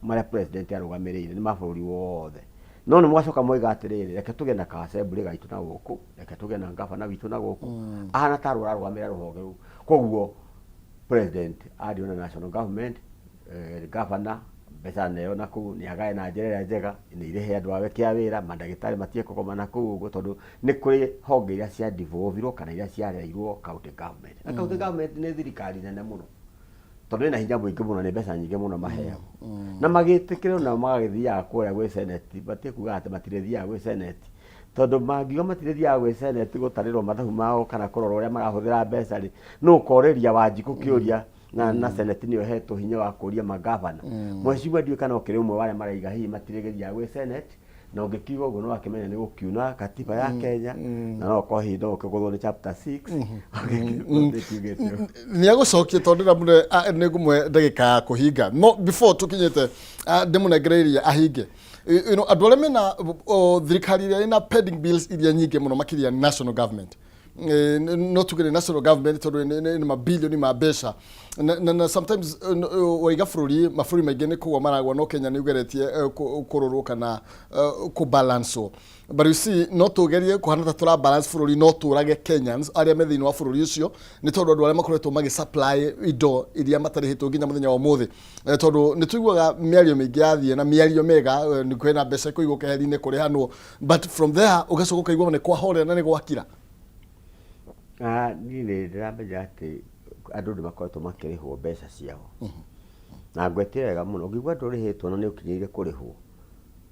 marĩa president arũgamĩrĩire nĩ ma bũrũri wothe, no nĩ mwacoka mwaiga atĩrĩrĩ, reke tũgĩe na ka assembly gaitũ na gũkũ, reke tũgĩe na gavana witũ na gũkũ, ahana ta arũgamĩrĩra rũhonge rũu. Koguo president ario na national government, gavana mbeca neo na kũu nĩ agae na njĩra ĩrĩa njega, nĩ irĩhe andũ awe kĩa wĩra, mandagĩtarĩ matige kũgoma na kũu ũguo, tondũ nĩ kũrĩ honge iria cia devolvirwo kana iria ciareirwo county government. Na county government nĩ thirikari nene mũno, tondũ ĩna hinya mũingĩ mũno, nĩ mbeca nyingĩ mũno maheagwo. Na magĩtĩkĩra nao magagĩthiaga kũrĩa gwĩ senate, batie kuga atĩ matirĩthiaga gwĩ senate, tondũ mangiuga matirĩthiaga gwĩ senate gũtarĩrwo mathabu mao kana kũrora ũrĩa marahũthĩra mbeca rĩ, nũ ũkorĩria Wanjikũ kĩũria? Na senate nĩyo ĩhetwo hinya wa kũria magavana. Mheshimiwa ndiũĩ kana ũkĩrĩ ũmwe wa arĩa maraiga hihi matirĩgĩthiaga gwĩ senate, na ũngĩkiuga ũguo no akĩmenya nĩ gũkiuna katiba ya Kenya, na no ũkorwo hihi no ũkĩgũthwo nĩ chapter 6 ũngĩkiugĩte ũguo. Nĩ agũcokia tondũ ndĩramũne nĩ ngũmũhe ndagĩka ya kũhinga, no before tũkinyĩte ndĩmũnengereirie ahinge. Andũ arĩa mena thirikari ĩrĩa ĩna pending bills iria nyingĩ mũno makĩria national government, no tuge nĩ national government tondũ nĩ mabilioni ma mbeca na sometimes waiga bũrũri mabũrũri maingĩ nĩ kũgwa maragwa, no Kenya nĩ ũgeretie kũrorwo kana kũbalancwo. But you see, no tũgerie kũhana ta tũra balance bũrũri, no tũrage Kenyans arĩa me thĩinĩ wa bũrũri ũcio, nĩ tondũ andũ arĩa makoretwo magĩ supply indo iria matarĩhĩtwo nginya mũthenya wa ũmũthĩ. Tondũ nĩ tũiguaga mĩario mĩingĩ yathiĩ na mĩario mĩega, nĩ kwĩna mbeca kũigwo keheri-inĩ kũrĩhanwo, but from there ũgacoka ũkaigua nĩ kwahorera na nĩ gwakira. Niĩ nĩ ndĩramenya atĩ andũ nĩ makoretwo makĩrĩhwo mbeca ciao, na ngwetire wega mũno. Ũngĩigua ndũrĩhĩtwo na nĩ ũkinyĩire kũrĩhwo,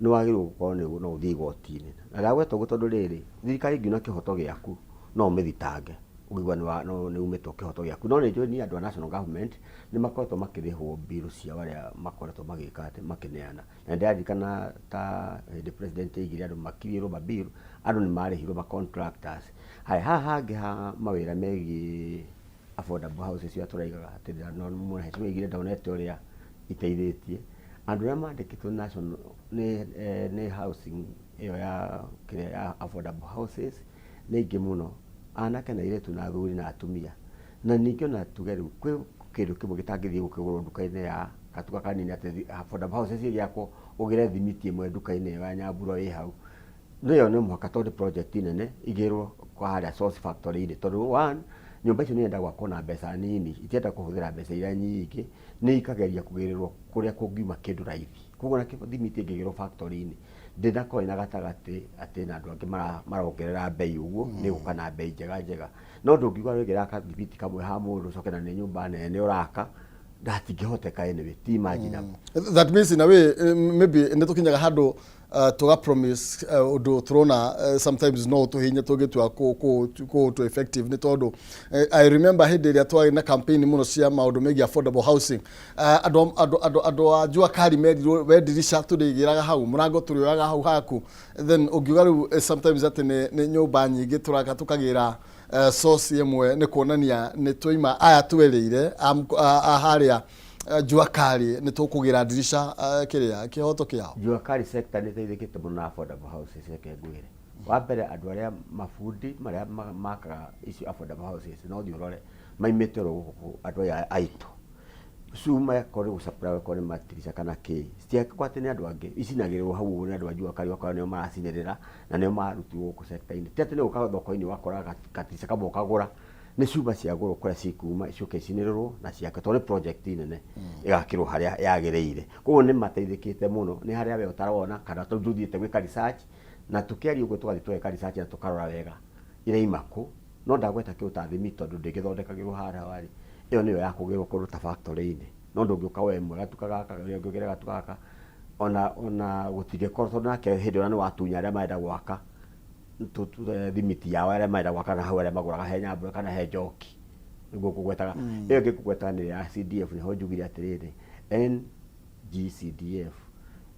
nĩ wagĩrĩirwo gũkorwo nĩ no ũthiĩ igoti-inĩ. Na ndagweta ũguo tondũ rĩrĩ, thirikari ĩngiuna kĩhoto gĩaku no ũmĩthitange ũngĩigua nĩ umĩtwo kĩhoto gĩaku. No nĩ njũĩ niĩ andũ a national government nĩ makoretwo makĩrĩhwo mbirũ ciao arĩa makoretwo magĩka atĩ makĩneana. Na ndĩraririkana ta hĩndĩ president aigire andũ makirĩrwo mabill, andũ nĩ marĩhirwo ma contractors. Haya, haha hangĩ ha mawĩra megiĩ affordable houses iria tũraigaga atĩ no mheshimiwa aigire ndonete ũrĩa iteithĩtie andũ arĩa mandĩkĩtwo national nĩ housing ĩyo ya kĩrĩa ya affordable houses nĩ aingĩ mũno, anake na airĩtu na athuri na atumia. Na ningĩ ona tuge rĩu kwĩ kĩndũ kĩmwe gĩtangĩthiĩ gũkĩgũrwo nduka-inĩ ya gatuka kanini, atĩ affordable houses igĩakwo ũgĩre thimiti ĩmwe nduka-inĩ ĩyo ya Nyambura ĩ hau. Nĩyo nĩ mũhaka tondũ nĩ project nene igĩrwo kwa harĩa source factory-inĩ, tondũ one, nyũmba icio nĩ irenda gwakwo na mbeca nini, itirenda kũhũthĩra mbeca iria nyingĩ, nĩ ikageria kũgĩrĩrwo kũrĩa kũngiuma kĩndũ raithi. Koguo ona thimiti ĩngĩgĩrwo factory-inĩ ndĩnakorwo ĩna gatagatĩ atĩ na andũ angĩ marongerera mbei ũguo, nĩ ĩgũka na mbei njega njega. No ndũngiuga wĩgĩra kathimiti kamwe ha mũndũ ũcoke na nĩ nyũmba nene ũraka, hatingĩhoteka anyway, ti imaginable. That means in a way, maybe nĩ tũkinyaga handũ tũga promise ũndũ tũrona sometimes no tũhinye tũngĩtua kũ effective, nĩ tondũ I remember hĩndĩ ĩrĩa twarĩ na campaign mũno cia maũndũ megiĩ affordable housing, andũ a jua kali merirwo we ndirisha tũrĩgĩraga hau, mũrango tũrĩoyaga hau haku. Then ũngiuga rĩu sometimes atĩ nĩ nyũmba nyingĩ tũraka tũkagĩra source ĩmwe, nĩ kuonania nĩ twaima aya twerĩire a harĩa jua kali nĩ tũkũgĩra ndirisha, kĩrĩa kĩhoto kĩao. Jua kali sector nĩ ĩteithĩkĩte mũno na affordable houses. Reke ngwĩre, wa mbere, andũ arĩa mabundi marĩa makaga icio affordable houses, no thiĩ ũrore maimĩte oro gũkũ, andũ aya aitũ. Cuma korwo nĩ gũsupply, okorwo nĩ matirica kana kĩ, citiakwo atĩ nĩ andũ angĩ, icinagĩrĩrwo hau ũguo nĩ andũ a jua kali, ũgakora nĩo maracinĩrĩra na nĩo marutirwo gũkũ sector-inĩ. Ti atĩ nĩ gũka thoko-inĩ ũgakora gatirica kamwe ũkagũra, nĩ cuma ciagũrwo kũrĩa cikuma, ciũke icinĩrĩrwo na ciake, tondũ nĩ project nene ĩgakĩrwo harĩa yagĩrĩire. Koguo nĩ mateithĩkĩte mũno. Nĩ harĩa we ũtarona kana tondũ ndũthiĩte gwĩka research, na tũkĩaria ũguo tũgathiĩ tũgeka research na tũkarora wega iraima kũ. No ndagweta kĩndũ ta thimiti, tondũ ndĩngĩthondekagĩrwo harĩa rĩ, ĩyo nĩyo ya kũgĩrwo kũndũ ta factory-inĩ. No ndũngĩũka woe ĩmwe gatuka gaka, ĩrĩa ũngĩ ũgĩre gatuka gaka, ona gũtingĩkorwo, tondũ nake hĩndĩ ĩrĩa nĩ watunya arĩa marenda gwaka thimiti yao, arĩa marenda gwaka na hau, arĩa magũraga he Nyambura kana he Njoki, nĩguo ngũgwetaga. Ĩyo ĩngĩ ngũgwetaga nĩ ya CDF. Nĩho njugire atĩrĩrĩ, NGCDF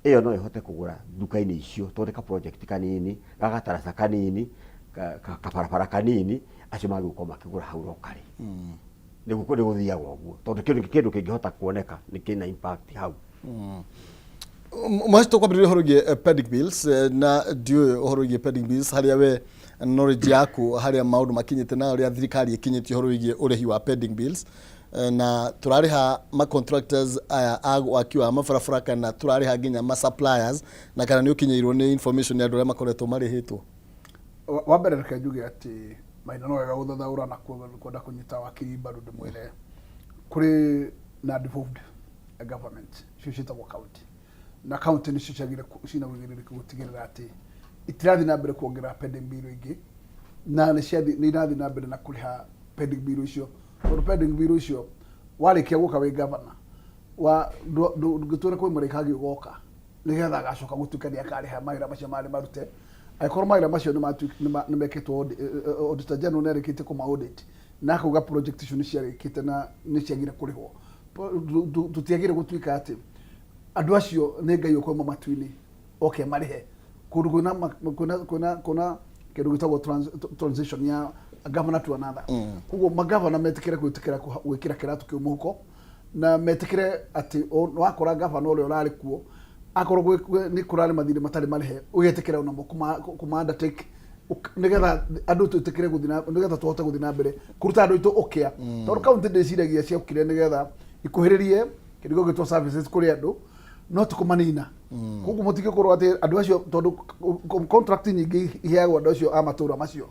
ĩyo no ĩhote kũgũra nduka-inĩ icio, tondũ nĩ ka project kanini, gagataraca kanini, kabarabara kanini, acio magĩgũkorwo makĩgũra hau locally. Nĩguo nĩ gũthiaga ũguo, tondũ kĩndũ kĩngĩhota kuoneka nĩ kĩna impact hau. Mwaci, tũkwambĩrĩria ũhoro wĩgiĩ pending bills, na ndiũĩ ũhoro wĩgiĩ pending bills harĩa we knowledge yaku, harĩa maũndũ makinyĩte na ũrĩa thirikari ĩkinyĩtie ũhoro wĩgiĩ ũrĩhi wa pending bills, na tũrarĩha ma contractors aya a waki wa mabarabara kana tũrarĩha nginya ma suppliers, na kana nĩ ũkinyĩirwo nĩ information ya andũ arĩa makoretwo marĩhĩtwo? Wa mbere reke njuge atĩ Maina no wega gũthathaũra na kwenda kũnyita wakiri mbaru, ndĩmwĩre kũrĩ na devolved government, icio ciĩtagwo county, na county nĩcio ciagire ciĩna ũigĩrĩrĩki gũtigĩrĩra atĩ itirathiĩ na mbere kuongerera pending bill ingĩ, na nĩ irathiĩ na mbere na kũrĩha pending bill icio, tondũ pending bill icio warĩkia gũka wĩ governor wa ndũngĩtwĩra kwĩ mũrĩka angĩ ũgoka nĩgetha agacoka gũtuĩka nĩ akarĩha mawĩra macio marĩ marute, angĩkorwo mawĩra macio nĩ mekĩtwo auditor general nĩ arĩkĩtie kũma audit na akauga project icio nĩ ciarĩkĩte na nĩ ciagire kũrĩhwo. Tũtiagire gũtuĩka atĩ andũ acio nĩ Ngai ũkwauma matu-inĩ oke marĩhe kũndũ kwĩna kĩndũ gĩtagwo transition ya governor to another. Koguo magavana metĩkĩre gwĩtĩkĩra gwĩkĩra kĩratũ kĩu mũhuko na metĩkĩre atĩ wakora gavana ũrĩa ũrarĩ kuo, akorwo nĩ kũrarĩ mathirĩ matarĩ marĩhe, ũgetĩkĩra onamo kũma undertake nĩgetha andũ twĩtĩkĩre gũthiĩ na nĩgetha tũhote gũthiĩ na mbere kũruta andũ aitũ ũkĩa, tondũ kaunti ndĩciragia ciokire nĩgetha ikuhĩrĩrie kĩndũ gĩgwĩtwo services kũrĩ andũ, no ti kũmanina. Koguo mũtingĩkorwo atĩ andũ acio, tondũ contract nyingĩ iheagwo andũ acio a matũra macio,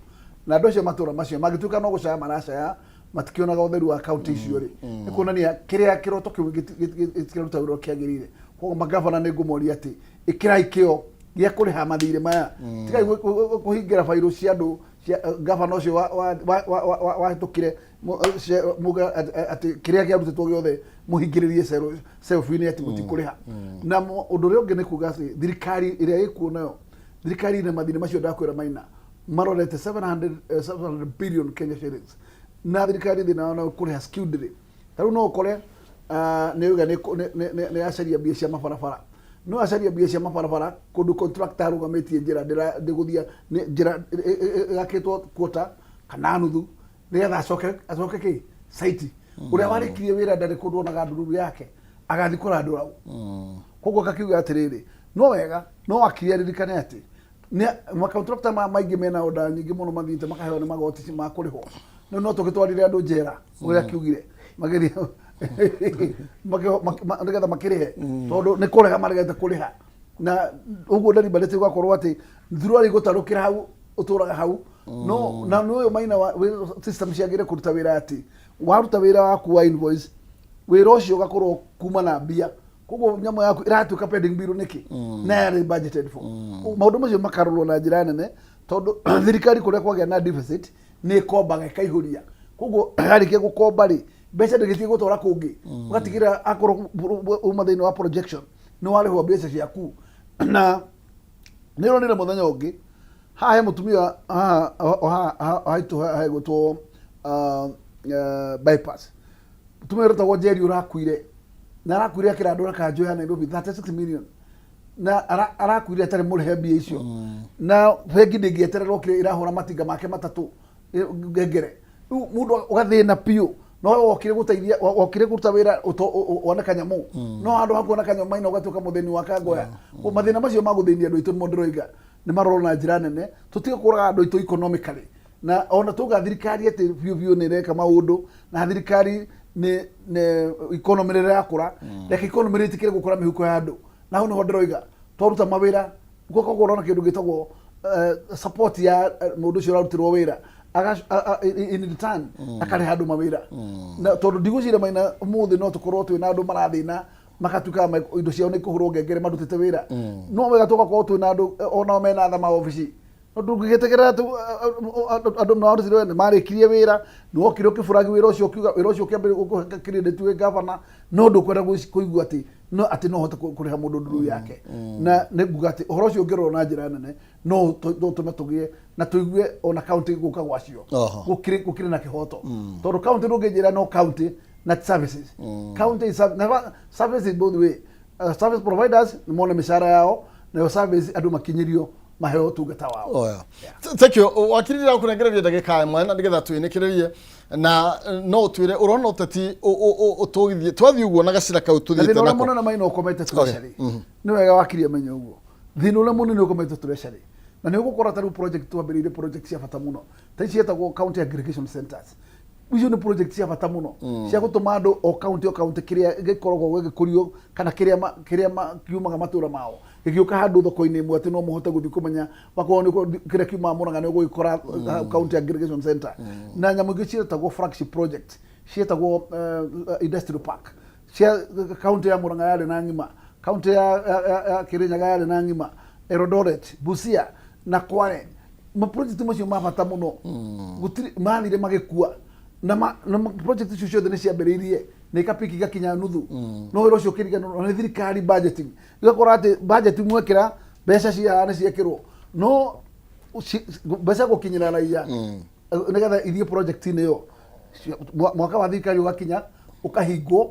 na andũ acio a matũra macio mangĩtuĩka no gũcaya maracaya, matikĩonaga ũtheru wa kaunti icio rĩ, nĩ kuonania kĩrĩa kĩroto kĩu gĩtiraruta wĩra ũrĩa kĩagĩrĩire. Koguo magavana nĩ ngũmoria atĩ ĩkĩrai kĩo gĩa kũrĩha mathirĩ maya, tigai kũhingĩra bairũ cia andũ cia gavana ũcio wahĩtũkire, muge atĩ kĩrĩa kĩarutĩtwo gĩothe mũhingĩrĩrie self-inĩ atĩ mũtikũrĩha. Na ũndũ ũrĩa ũngĩ nĩ kuga atĩ thirikari ĩrĩa ĩkuo nayo, thirikari ĩna mathirĩ macio ndakwĩra Maina marorete 700 billion Kenya shillings, na thirikari thĩna wao no kũrĩha skewed. Ta rĩu no ũkore nĩ uga nĩ yacaria mbia cia mabarabara, no yacaria mbia cia mabarabara kũndũ contractor arũgamĩtie njĩra ndĩgũthia, nĩ njĩra ĩgakĩtwo quarter kana nuthu, nĩgetha acoke kĩ site ũrĩa warĩkirie wĩra ndarĩ kũndũ onaga ndururu yake agathiĩ kũrandũra. Koguo akakiuga atĩrĩrĩ, no wega no wakiri aririkane atĩ macontractor maya maingĩ mena order nyingĩ mũno mathiĩte makaheo nĩ magoti ma kũrĩhwo. No tũgĩtwarire andũ njera ũrĩa akiugire mageria nĩgetha makĩrĩhe, tondũ nĩ kũrega maregete kũrĩha. Na ũguo deliberately ũgakorwo atĩ thurari gũtarũkĩra hau ũtũraga hau no na nĩ ũyũ maina wa system ciagĩrĩire kũruta wĩra atĩ waruta wĩra waku wa invoice, wĩra ũcio ũgakorwo kuma na mbia, koguo nyamũ yaku ĩratuĩka pending bill nĩkĩ na yarĩ budgeted for. Maũndũ macio makarorwo na njĩra nene, tondũ thirikari kũrĩa kwagĩa na deficit nĩ ĩkombaga ĩkaihũria. Koguo yarĩkia gũkomba rĩ, mbeca ndĩgĩtige gũtwara kũngĩ, ũgatigĩrĩra akorwo uma thĩinĩ wa projection nĩ warĩhwo mbeca ciaku. Na nĩ ũronire mũthenya ũngĩ haha he mũtumia haha haha haitũ hegwĩtwo bypass, mũtumia ũretagwo Njeri ũrakuire, na arakuire akĩrandũra kanjũ ya Nairobi 36 million, na arakuire atarĩ mũrĩhe mbia icio, na bengi ndĩngĩetererwo kĩrĩa ĩrahũra matinga make matatũ ngengere. Rĩu mũndũ ũgathĩna biũ, no wokire gũteithia, wokire kũruta wĩra wone kanyamũ, no handũ ha kuona kanyamũ maina ũgatuĩka mũthĩni wa kangoya. Mathĩna macio ma gũthĩnia andũ aitũ nĩmo ndĩroiga nĩ marorwo na njĩra nene, tũtige kũraga andũ aitũ economically. Na ona tuga thirikari atĩ biũ biũ nĩ ĩreka maũndũ, na thirikari nĩ economy rĩrĩa ĩrakũra, reke economy rĩtĩkĩre gũkũra mĩhuko ya andũ. Na hau nĩho ndĩroiga twaruta mawĩra, koguo ũrona kĩndũ gĩtagwo support ya mũndũ ũcio ũrarutirwo wĩra in return akarĩha andũ mawĩra. Na tondũ ndigwĩciria maina ũmũthĩ no tũkorwo twĩna andũ marathĩna makatuĩka indo ciao nĩ kũhũrwo ngengere marutĩte wĩra. No wega tũgakorwo twĩna andũ onao mena tha maobici, no ndũngĩgĩtĩkĩra atĩ andũ marutire wĩra, nĩmarĩkirie wĩra, nĩ wokire ũkĩburagi wĩra ũcio, ũkiuga wĩra ũcio ũkĩambĩrĩria gũkũhe credit wĩ gavana, no ndũkwenda kũigua atĩ no atĩ no hote kũrĩha mũndũ nduru yake. Na nĩ nguga atĩ ũhoro ũcio ũngĩrorwo na njĩra nene no ũtũme tũgĩe na tũigue ona county gũka gwacio gũkĩrĩ na kĩhoto, tondũ county ndũngĩnjĩra no county na services, county is na services both way, service providers nĩ mone mĩcara yao, nayo service andũ makinyĩrio maheo ũtungata wao. Oh, yeah. Thank you. Wakiri, ndĩrakũnengereria ndagĩka ĩmwe na nĩgetha twĩnĩkĩrĩrie, na no ũtwĩre ũrona ũteti ũtũgithie twathiĩ ũguo na gacĩra kau Na tũthiĩte thĩna ũrĩa nako. mũnene maina ũkomete treasury, nĩ wega wakiri amenye ũguo, thĩna ũrĩa mũnene ũkomete treasury, na nĩ ũgũkora ta rĩu project twambĩrĩirie, project cia bata mũno ta ici cietagwo county aggregation centers. Icio nĩ project cia bata mũno cia gũtũma andũ o county o county kĩrĩa gĩkoragwo gĩgĩkũrio kana kĩrĩa kiumaga matũra mao gĩgĩũka handũ thoko-inĩ ĩmwe, atĩ no mũhote gũthiĩ kũmenya wakorwo nĩ kĩrĩa kiumaga Murang'a nĩ ũgũgĩkora county aggregation center. Na nyamũ ingĩ ciĩtagwo flagship project, ciĩtagwo industrial park cia county ya Murang'a yarĩ na ng'ima, county ya Kirinyaga yarĩ na ng'ima, Eldoret, Busia na Kwale. Ma project macio ma bata mũno gũtirĩ mathire magĩkua, na project icio ciothe nĩ ciambĩrĩirie na ikapiki igakinya nuthu, no wĩra ũcio ũkĩriganĩrwo na nĩ thirikari. Budgeting igakora atĩ budget mwekĩra mbeca cia nĩ ciekĩrwo, no mbeca gũkinyĩra raia nĩgetha ithiĩ project-inĩ ĩyo, mwaka wa thirikari ũgakinya ũkahingwo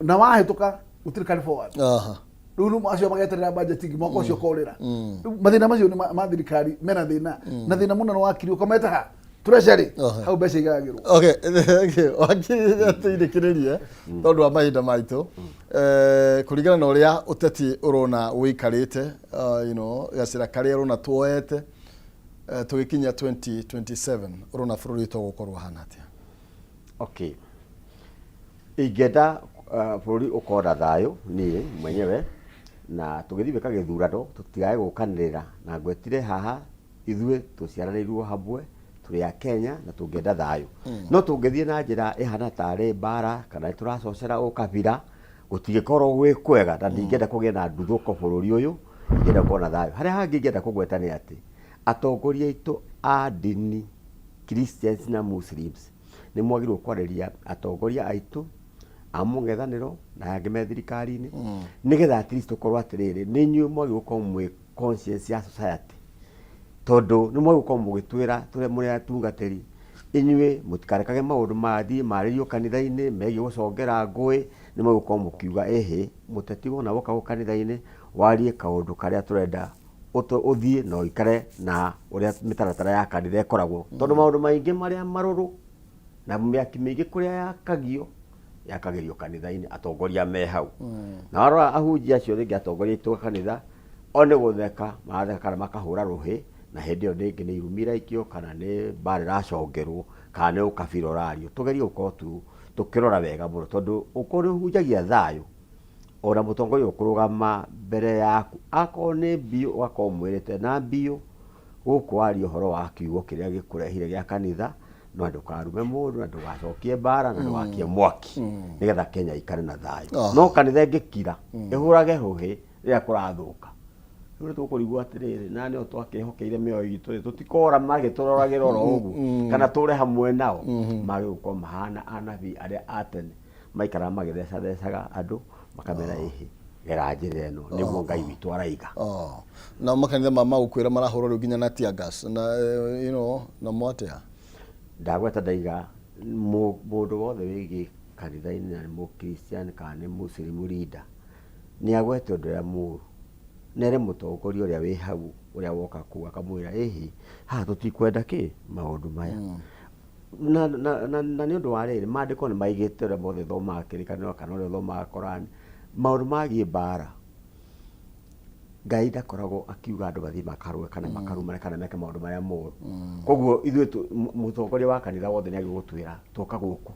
na wahĩtũka gũtirĩ carry forward. Rĩu acio mageterera budget ingĩ mwaka ũcio ũkorĩra. Rĩu mathĩna macio nĩ ma thirikari mena thĩna, na thĩna mũnene wakiri ũkomete ha treasury, hau mbeca igayagĩrwo. Okay, thank you. Wakiri, tũirĩkĩrĩrie tondũ wa mahinda maitũ. Kũringana na ũrĩa ũteti ũrona ũikarĩte, gacĩra karĩa ũrona tuoete, tũgĩkinya 2027 ũrona bũrũri witũ ũgũkorwo hana atĩa? Okay, ingĩenda bũrũri ũkorwo na thayũ niĩ mwenyewe, na tũgĩthiĩ gwĩka gĩthurano tũtigae gũkanĩrĩra na ngwetire haha ithuĩ tũciaranĩirwo hamwe tũrĩ a Kenya na tũngĩenda thayũ. No tũngĩthiĩ na njĩra ĩhana tarĩ mbara kana tũracocera ũkabira, gũtingĩkorwo gwĩ kwega, na ndingĩenda kũgĩe na nduthũko bũrũri ũyũ. Ingĩenda gũkorwo na thayũ. Harĩa hangĩ ingĩenda kũgweta nĩ atĩ atongoria aitũ a ndini, Christians na Muslims, nĩ mwagĩrĩirwo kwarĩria atongoria aitũ a mũng'ethanĩro na angĩ me thirikari-inĩ, nĩgetha at least tũkorwo atĩrĩrĩ, nĩ inyuĩ mwagĩrĩirwo gũkorwo mwĩ conscience ya society, tondũ nĩ mwagĩrĩirwo gũkorwo mũgĩtwĩra tũrĩa mũrĩ atungatĩri, inyuĩ mũtikarekage maũndũ mathiĩ marĩrio kanitha-inĩ megiĩ gũcongera ngũĩ. Nĩ mwagĩrĩirwo gũkorwo mũkiuga ĩhĩ mũteti wona woka gũkũ kanitha-inĩ warie kaũndũ karĩa tũrenda ũthiĩ na ũikare na ũrĩa mĩtaratara ya kanitha ĩkoragwo, tondũ maũndũ maingĩ marĩa marũrũ na mĩaki mĩingĩ kũrĩa yakagio yakagĩrio kanitha-inĩ atongoria me hau. Na warora ahunjia acio rĩngĩ atongoria aitũ a kanitha o nĩ gũtheka maratheka kana makahũra rũhĩ, na hĩndĩ ĩyo rĩngĩ nĩ irumi iraikio kana nĩ mbara ĩracongerwo kana nĩ ũkabira ũrario. Tũgerie gũkorwo tu tũkĩrora wega mũno, tondũ ũkorwo nĩ ũhunjagia thayũ. Ona mũtongoria ũkũrũgama mbere yaku akorwo nĩ mbiũ ũgakorwo ũmwĩrĩte na mbiũ gũkũ waria ũhoro wa kiugo kĩrĩa gĩkũrehire gĩa kanitha no ndũkarume mũndũ na ndũgacokie mbara na ndũgakie mwaki nĩgetha Kenya ikare na thayũ. No kanitha ĩngĩkira ĩhũrage hũhĩ rĩrĩa kũrathũka, rĩu nĩ tũkũrigwo atĩrĩrĩ, na nĩo twakĩhokeire mĩoyo itũ rĩ, tũtikora magĩtũroragĩra oro ũguo kana tũre hamwe nao. Magĩrĩirwo gũkorwo mahana anabii arĩa a tene maikaraga magĩthecathecaga andũ makamera ĩhĩ gera njĩra ĩno nĩguo Ngai witũ araiga. Oh. Na makanitha ma magũkwĩra marahũrwo rĩu nginya na tear gas na namo atĩa? Ndagweta ndaiga mũndũ wothe wĩgiĩ kanitha-inĩ na nĩ mũkristian kana nĩ mũcirimu leader nĩ agwete ũndũ ũrĩa mũru na ere mũtongoria ũrĩa wĩ hau ũrĩa woka kũu akamwĩra ĩhĩ haha tũtikwenda kĩ maũndũ maya. Na nĩ ũndũ wa rĩrĩ, maandĩko nĩ maigĩte ũrĩa mothe ũthomaga kĩrĩkanĩro kana ũrĩa ũthomaga Korani, maũndũ magiĩ mbara, Ngai ndakoragwo akiuga andũ mathiĩ makarũe kana makarumane kana meke maũndũ marĩa moru. Koguo ithuĩ mũtongoria wa kanitha wothe nĩ agĩrĩirwo gũtwĩra twoka gũkũ.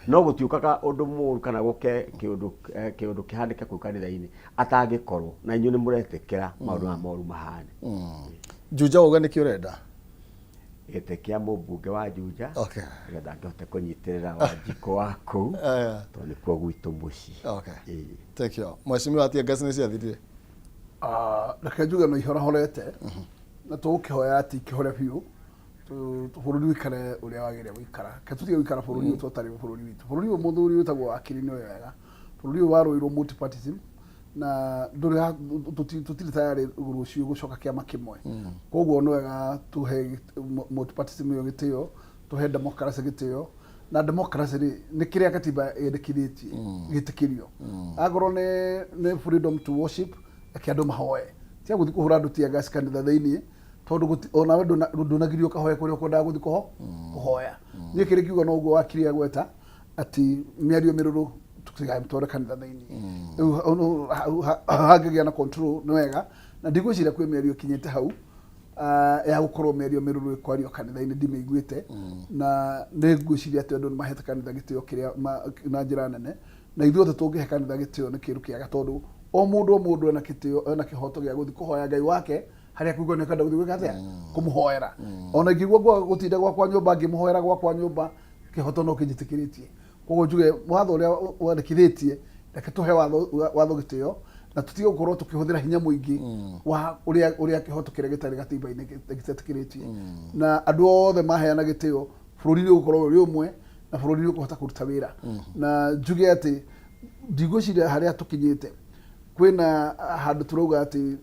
No gũtiũkaga ũndũ mũru kana gũke kĩũndũ kĩũndũ kĩhanĩke kũu kanitha-inĩ atangĩkorwo na inyuĩ nĩ mũretĩkĩra maũndũ maya moru mahane. Juja wauga nĩkĩ ũrenda? Gĩtĩ kĩa mũmbunge wa Juja Okay. nĩgetha ngĩhote kũnyitĩrĩra Wanjikũ wa kũu Aya. tondũ nĩkuo gwitũ mũciĩ. Okay. Ĩĩ. Thank you. Mheshimiwa tear gas nĩ ciathirire? Ah, reke njuge no ihorahorete na tũgũkĩhoya atĩ ikĩhore biũ bũrũri ũikare ũrĩa wagĩrĩire gũikara. Reke tũtige gũikara bũrũri ũyũ tũtarĩ bũrũri witũ. Bũrũri ũyũ mũthuri wĩtagwo wakiri nĩ ũĩ wega. Bũrũri ũyũ warũĩirwo multipartyism na ndũrĩ tũtirĩ tayarĩ rũciũ gũcoka kĩama kĩmwe. Koguo nĩ wega tũhe multipartyism ĩyo gĩtĩo, tũhe democracy gĩtĩo, na democracy rĩ nĩ kĩrĩa katiba yendekithĩtie gĩtĩkĩrio. Akorwo nĩ freedom to worship, reke andũ mahoe, tiga gũthiĩ kũhũra andũ tear gas kanitha thĩiniĩ, tondũ onawe ndũnagirio ũkahoe kũrĩa ũkwendaga gũthiĩ kũhoya. Niĩ kĩrĩa ingiuga no ũguo wakiri agweta atĩ mĩario mĩrũrũ tũtigatware kanitha thĩiniĩ. Rĩu hangĩgĩa na control nĩ wega, na ndigwĩciria kwĩ mĩario ĩkinyĩte hau ya gũkorwo mĩario mĩrũrũ ĩkwario kanitha-inĩ ndimĩiguĩte, na nĩ ngwĩciria atĩ andũ nĩ mahete kanitha gĩtĩo kĩrĩa na njĩra nene, na ithuothe tũngĩhe kanitha gĩtĩo nĩ kĩndũ kĩega, tondũ o mũndũ o mũndũ ena gĩtĩo, ena kĩhoto gĩa gũthiĩ kũhoya Ngai wake harĩa kũigua nĩ kwenda gũthiĩ gwĩka atĩa, kũmũhoera. Ona ingĩigua gũtinda gwakwa nyũmba ngĩmũhoera gwakwa nyũmba, kĩhoto no kĩnjĩtĩkĩrĩtie. Koguo njuge watho ũrĩa wandĩkithĩtie, reke tũhe watho gĩtĩo na tũtige gũkorwo tũkĩhũthĩra hinya mũingĩ wa ũrĩa kĩhoto kĩrĩa gĩtarĩ gatiba-inĩ gĩtetĩkĩrĩtie. Na andũ othe maheana gĩtĩo, bũrũri nĩ ũgũkorwo ũrĩ ũmwe na bũrũri nĩ ũkũhota kũruta wĩra. Na njuge atĩ ndigwĩciria harĩa tũkinyĩte kwĩna handũ tũrauga atĩ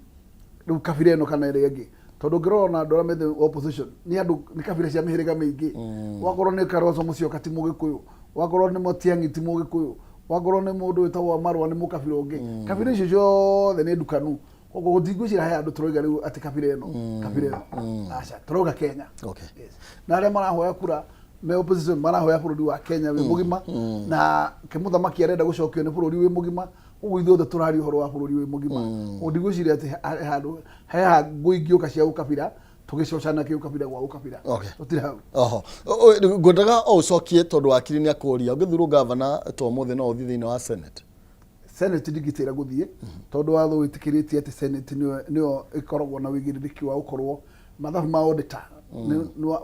rĩu kabira ĩno kana ĩrĩa ĩngĩ, tondũ ũngĩrora ona andũ arĩa me the opposition nĩ andũ nĩ kabira cia mĩhĩrĩga mĩingĩ. Wakorwo nĩ Kalonzo Musyoka ti mũgĩkũyũ, wakorwo nĩ Matiang'i ti mũgĩkũyũ, wakorwo nĩ mũndũ wĩtagwo Marũa nĩ mũkabira ũngĩ. Kabira icio ciothe nĩ ndukanu. Koguo gũtingwĩciria he andũ tũroiga rĩu atĩ kabira ĩno, kabira ĩno. Aca, tũrauga Kenya. Okay. Yes. Na arĩa marahoya kura me opposition marahoya bũrũri wa Kenya wĩ mũgima, na kĩmũthamaki arenda gũcokio nĩ bũrũri wĩ mũgima. Koguo ithuothe tũraria ũhoro wa bũrũri wĩ mũgima. Koguo ndigwĩciria atĩ he handũ he ngũ ingĩũka cia ũkabira tũgĩcocana kĩũkabira gwa ũkabira. Okay. Tũtirĩ hau. Oho. Ngwendaga o ũcokie tondũ wakiri nĩ akũria ũngĩthurwo gavana to ũmũthĩ no ũthiĩ thĩinĩ wa Senate? Senate ndingĩtĩra gũthiĩ tondũ watho wĩtĩkĩrĩtie atĩ Senate nĩyo ĩkoragwo na ũigĩrĩrĩki wa gũkorwo mathabu ma auditor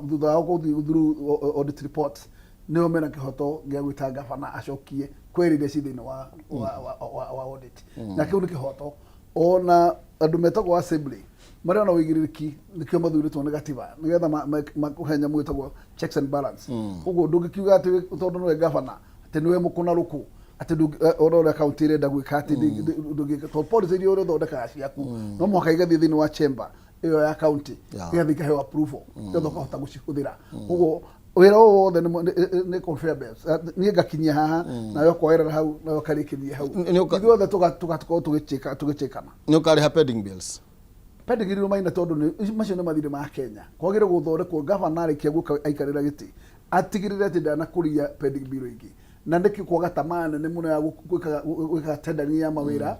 thutha wa gũthiĩ through audit report, nĩo mena kĩhoto gĩa gwĩta gavana acokie query iria ci thĩinĩ wa audit, na kĩu nĩ kĩhoto. Ona andũ metagwo assembly marĩa na ũigĩrĩrĩki nĩkĩo mathurĩtwo nĩ gatiba nĩgetha makũhe nyamũ ĩtagwo checks and balance. Koguo ndũngĩkiuga atĩ tondũ nĩwe gavana atĩ nĩwe mũkũna rũkũ atĩ ona ũrĩa kaunti ĩrenda gwĩka atĩ ndũngĩka, tondũ policy iria ũrĩthondekaga ciaku no mũhaka igathiĩ thĩinĩ wa chamber ĩyo ya county, ĩgathiĩ ĩkaheo approval nĩgetha ũkahota gũcihũthĩra. Koguo wĩra ũyũ wothe nĩ conveyor belts. Niĩ ngakinyia haha, nawe ũkoerera hau, nawe ũkarĩkĩria hau, ithuothe tũgakorwo tũgĩchĩkana. Nĩ ũkarĩha pending bills? Pending bill maina, tondũ macio nĩ mathirĩ ma Kenya. Kwagĩrĩire gũthondekwo gavana arĩkia gũka aikarĩra gĩtĩ atigĩrĩre atĩ ndanakũria pending bill ĩngĩ, na nĩkĩ kwaga tamaa nene mũno ya gwĩkaga tendering ya mawĩra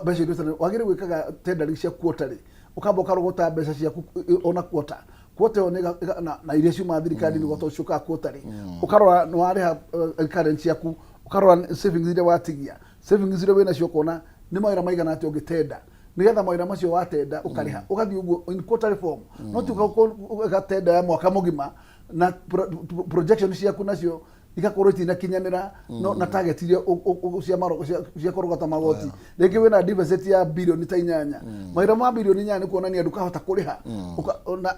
mbeca iria wagĩrĩire gwĩkaga tendering cia quarterly, ũkamba ũkarogota mbeca ciaku ona quarter quarter ĩyo na iria ciumaga thirikari-inĩ mm. Ciũkaga quarterly, ũkarora nĩ warĩha current ciaku, ũkarora savings iria watigia. Savings iria wĩnacio ũkona nĩ mawĩra maigana atĩa ũngĩtenda, nĩgetha mawĩra macio watenda ũkarĩha, ũgathiĩ ũguo in quarterly form, no ti ũgatenda ya mwaka mũgima na projection ciaku nacio igakorwo itinakinyanĩra no na target iria cia kũrogota magoti. Rĩngĩ wĩna deficit ya bilioni ta 8, mawĩra ma bilioni 8 nĩ kuonania ndũkahota kũrĩha.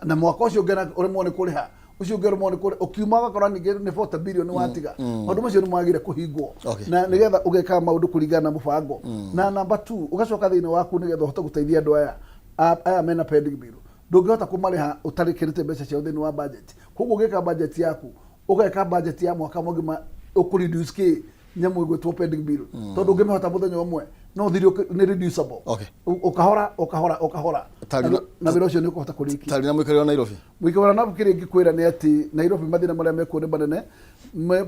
Na mwaka ũcio ũngĩ ũremwo nĩ kũrĩha, ũcio ũngĩ ũremwo nĩ kũrĩha, ũkiuma ũgakora ningĩ nĩ 40 bilioni watiga. Maũndũ macio nĩ magire kũhingwo na nĩgetha ũgeka maũndũ kũringana na mũbango. Na number two, ũgacoka thĩinĩ waku nĩgetha ũhote gũteithia andũ aya mena pending bill, ndũngĩhota kũmarĩha ũtarĩkĩrĩte mbeca ciao thĩinĩ wa budget. Koguo ũgĩka budget yaku, ũgeka budget ya mwaka mũgima ũkũ reduce kĩ nyamũ ĩgwĩtwo pending bill, tondũ ũngĩmĩhota mũthenya ũmwe no ũthire nĩ reducible. Ũkahora ũkahora ũkahora na wĩra ũcio nĩ ũkũhota kũrĩkia. Tarĩ na mũikarĩri wa Nairobi. Mũikari wa Nairobi, kĩrĩa ingĩkwĩra nĩ atĩ Nairobi mathĩna marĩa mekuo nĩ manene.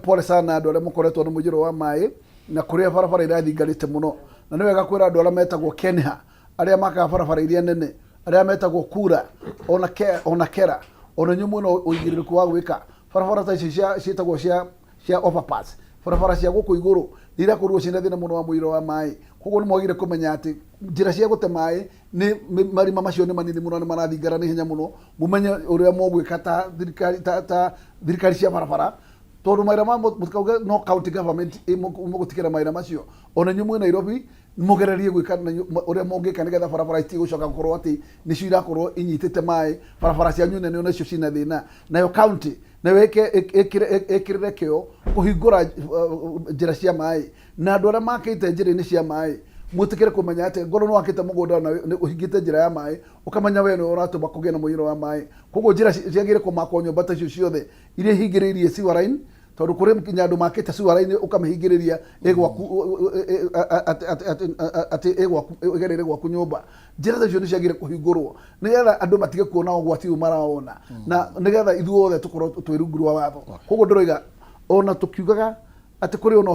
Pole sana andũ arĩa mũkoretwo nĩ mũiyũro wa maĩ na kũrĩa barabara irathingarĩte mũno. Na nĩ wega kwĩra andũ arĩa metagwo Kenha, arĩa makaga barabara iria nene, arĩa metagwo Kura ona ona Kera, ona inyuĩ mwĩna ũigĩrĩrĩku wa gwĩka barabara ta ici cia ciĩtagwo cia overpass. Barabara cia gũkũ igũrũ nĩ irakorirwo ciĩna thĩna mũno wa mũiyũro wa maĩ. Koguo nĩ mwagĩrĩire kũmenya atĩ njĩra cia gũte maĩ nĩ marima macio nĩ manini mũno, nĩ marathingara nĩ ihenya mũno. Mũmenye ũrĩa mũgwĩka ta thirikari, ta thirikari cia barabara, tondũ mawĩra ma mũtikauge no county government mũgũtigĩra mawĩra macio. Ona inyuĩ mwĩ Nairobi mũgererie gwĩka na ũrĩa mũngĩka nĩgetha barabara itigũcoka gũkorwo atĩ nĩcio irakorwo inyitĩte maĩ. Barabara cianyu nene onacio ciĩna thĩna. Nayo county nayo ĩkĩrĩre kĩo kũhingũra njĩra cia maĩ, na andũ arĩa makĩte njĩra-inĩ cia maĩ mwĩtĩkĩre kũmenya atĩ ngorwo nĩ wakĩte mũgũnda na ũhingĩte njĩra ya maĩ, ũkamenya we nĩwe ũratũma kũgĩe na mũiyũro wa maĩ. Koguo njĩra ciagĩrĩire kũmakwo nyũmba ta icio ciothe iria ihingĩrĩirie sewer line, tondũ kũrĩ nginya andũ makĩte sewer line ũkamĩhingĩrĩria ĩ gwaku atĩ ĩ gwaku ĩgereire gwaku nyũmba. Njĩra ta icio nĩ ciagĩrĩire kũhingũrwo nĩgetha andũ matige kuona ũgwati ũyũ marawona, na nĩgetha ithuothe tũkorwo twĩ rungu rwa watho. Koguo ndĩroiga ona tũkiugaga atĩ kũrĩ ona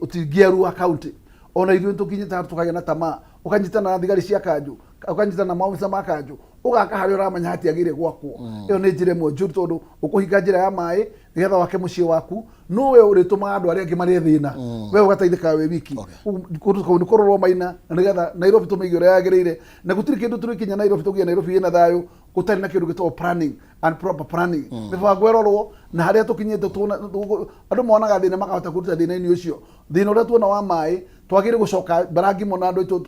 ũtingiaru wa county, ona ithuĩ tũkinyĩte handũ tũkagĩa na tamaa, ũkanyitana na thigari cia kanjũ, ũkanyitana na maofisa ma kanjũ, ũgaka harĩa ũramenya hatiagĩrĩire gwakwo. Ĩyo nĩ njĩra ĩmwe njũru, tondũ ũkũhinga njĩra ya maĩ nĩgetha wake mũciĩ waku, no we ũrĩtũmaga andũ arĩa angĩ marĩe thĩna, we ũgateithĩkaga wĩ wiki. Kũndũ kũu nĩ kũrorwo maina na nĩgetha Nairobi tũmĩige ũrĩa yagĩrĩire. Na gũtirĩ kĩndũ tũrĩkinya Nairobi tũgĩe Nairobi ĩna thayũ gũtarĩ na kĩndũ gĩtagwo planning and proper planning. Mĩbango ĩrorwo na harĩa tũkinyĩte andũ monaga thĩna makahota kũruta thĩna-inĩ ũcio. Thĩna ũrĩa tuona wa maĩ, twagĩrĩire gũcoka mbarangimo na andũ aitũ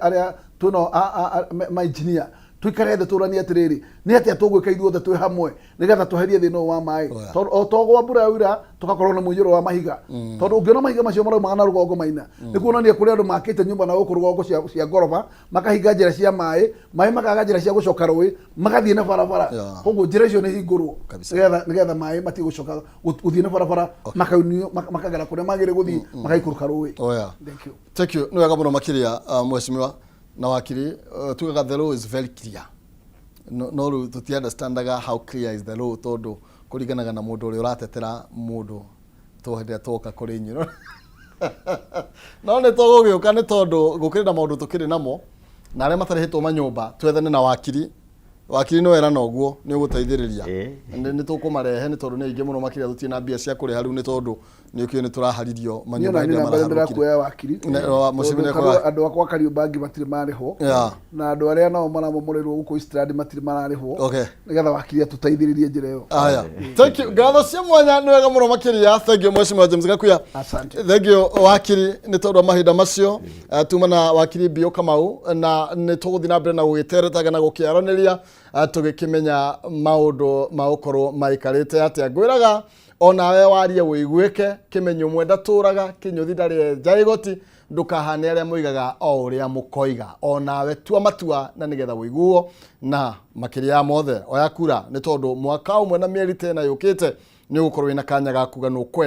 arĩa twĩnao ma engineer, tuikare thĩ tũranie atĩrĩrĩ, nĩ atĩa tũgwĩka ithuothe twĩ hamwe nĩgetha tweherie thĩna ũyũ wa maĩ? Tondũ o togwa mbura yaura tũgakorwo na mũiyũro wa mahiga, tondũ ũngĩona mahiga macio maraumaga na rũgongo maina, nĩ kuonania kũrĩ andũ makĩte nyũmba na gũkũ rũgongo cia ngoroba, makahinga njĩra cia maĩ, maĩ makaga njĩra cia gũcoka rũĩ, magathiĩ na barabara. Koguo njĩra icio nĩ hingũrwo nĩgetha maĩ matige gũcoka gũthiĩ na barabara, makaunio makagera kũrĩa magĩrĩire gũthiĩ, magaikũrũka rũĩ. Thank you. Thank you. Nĩ wega mũno makĩria, mheshimiwa na wakiri. Tugaga the law is very clear, no rĩu tũti understandaga how clear is the law, tondũ kũringanaga na mũndũ ũrĩa ũratetera mũndũ. To hĩndĩ ĩrĩa twoka kũrĩ inyuĩ, no nĩ tũgũgĩũka, nĩ tondũ gũkĩrĩ na maũndũ tũkĩrĩ namo na arĩa matarĩhĩtwo manyũmba, twethane na wakiri. Wakiri nĩ wera na ũguo nĩ ũgũteithĩrĩria. Nĩ tũkũmarehe, nĩ tondũ nĩ aingĩ mũno makĩria, tũtirĩ na mbia cia kũrĩha rĩu, nĩ tondũ nĩ ũkĩũĩ nĩ tũraharirio niĩ manyũmba ona hĩndĩ niĩ ĩrĩa namba maraharũkire. ndĩrakuoya wakiri. Mũcibi Tondũ nĩ akora- andũ akwa Kariũmbangi matirĩ marĩhwo na andũ arĩa nao maramomoreirwo gũkũ Eastland matirĩ mararĩhwo, nĩgetha wakiri atũteithĩrĩrie njĩra ĩyo. Aya, thank you. Ngatho cia mwanya, nĩ wega mũno makĩria. Thank you, mheshimiwa James Gakuya. Asante. Thank you, wakiri, nĩ tondũ wa mahinda macio. Tuma na wakiri Bio Kamau, na nĩ tũgũthiĩ na mbere na gũgĩteretaga na gũkĩaranĩria, tũgĩkĩmenya maũndũ ma gũkorwo maikarĩte atĩa. Ngwĩraga onawe warie wĩiguĩke, kĩmenyo mwenda tũraga kĩnyũthi ndarĩ nja igoti, ndũkahane arĩa moigaga o ũrĩa mũkoiga. Onawe tua matua na nĩgetha wĩiguo, na makĩria ya mothe oya kura, nĩ tondũ mwaka ũmwe na mĩeri tena yũkĩte nĩ ũgũkorwo wĩna kanya ga kuga nĩ ũkwenda.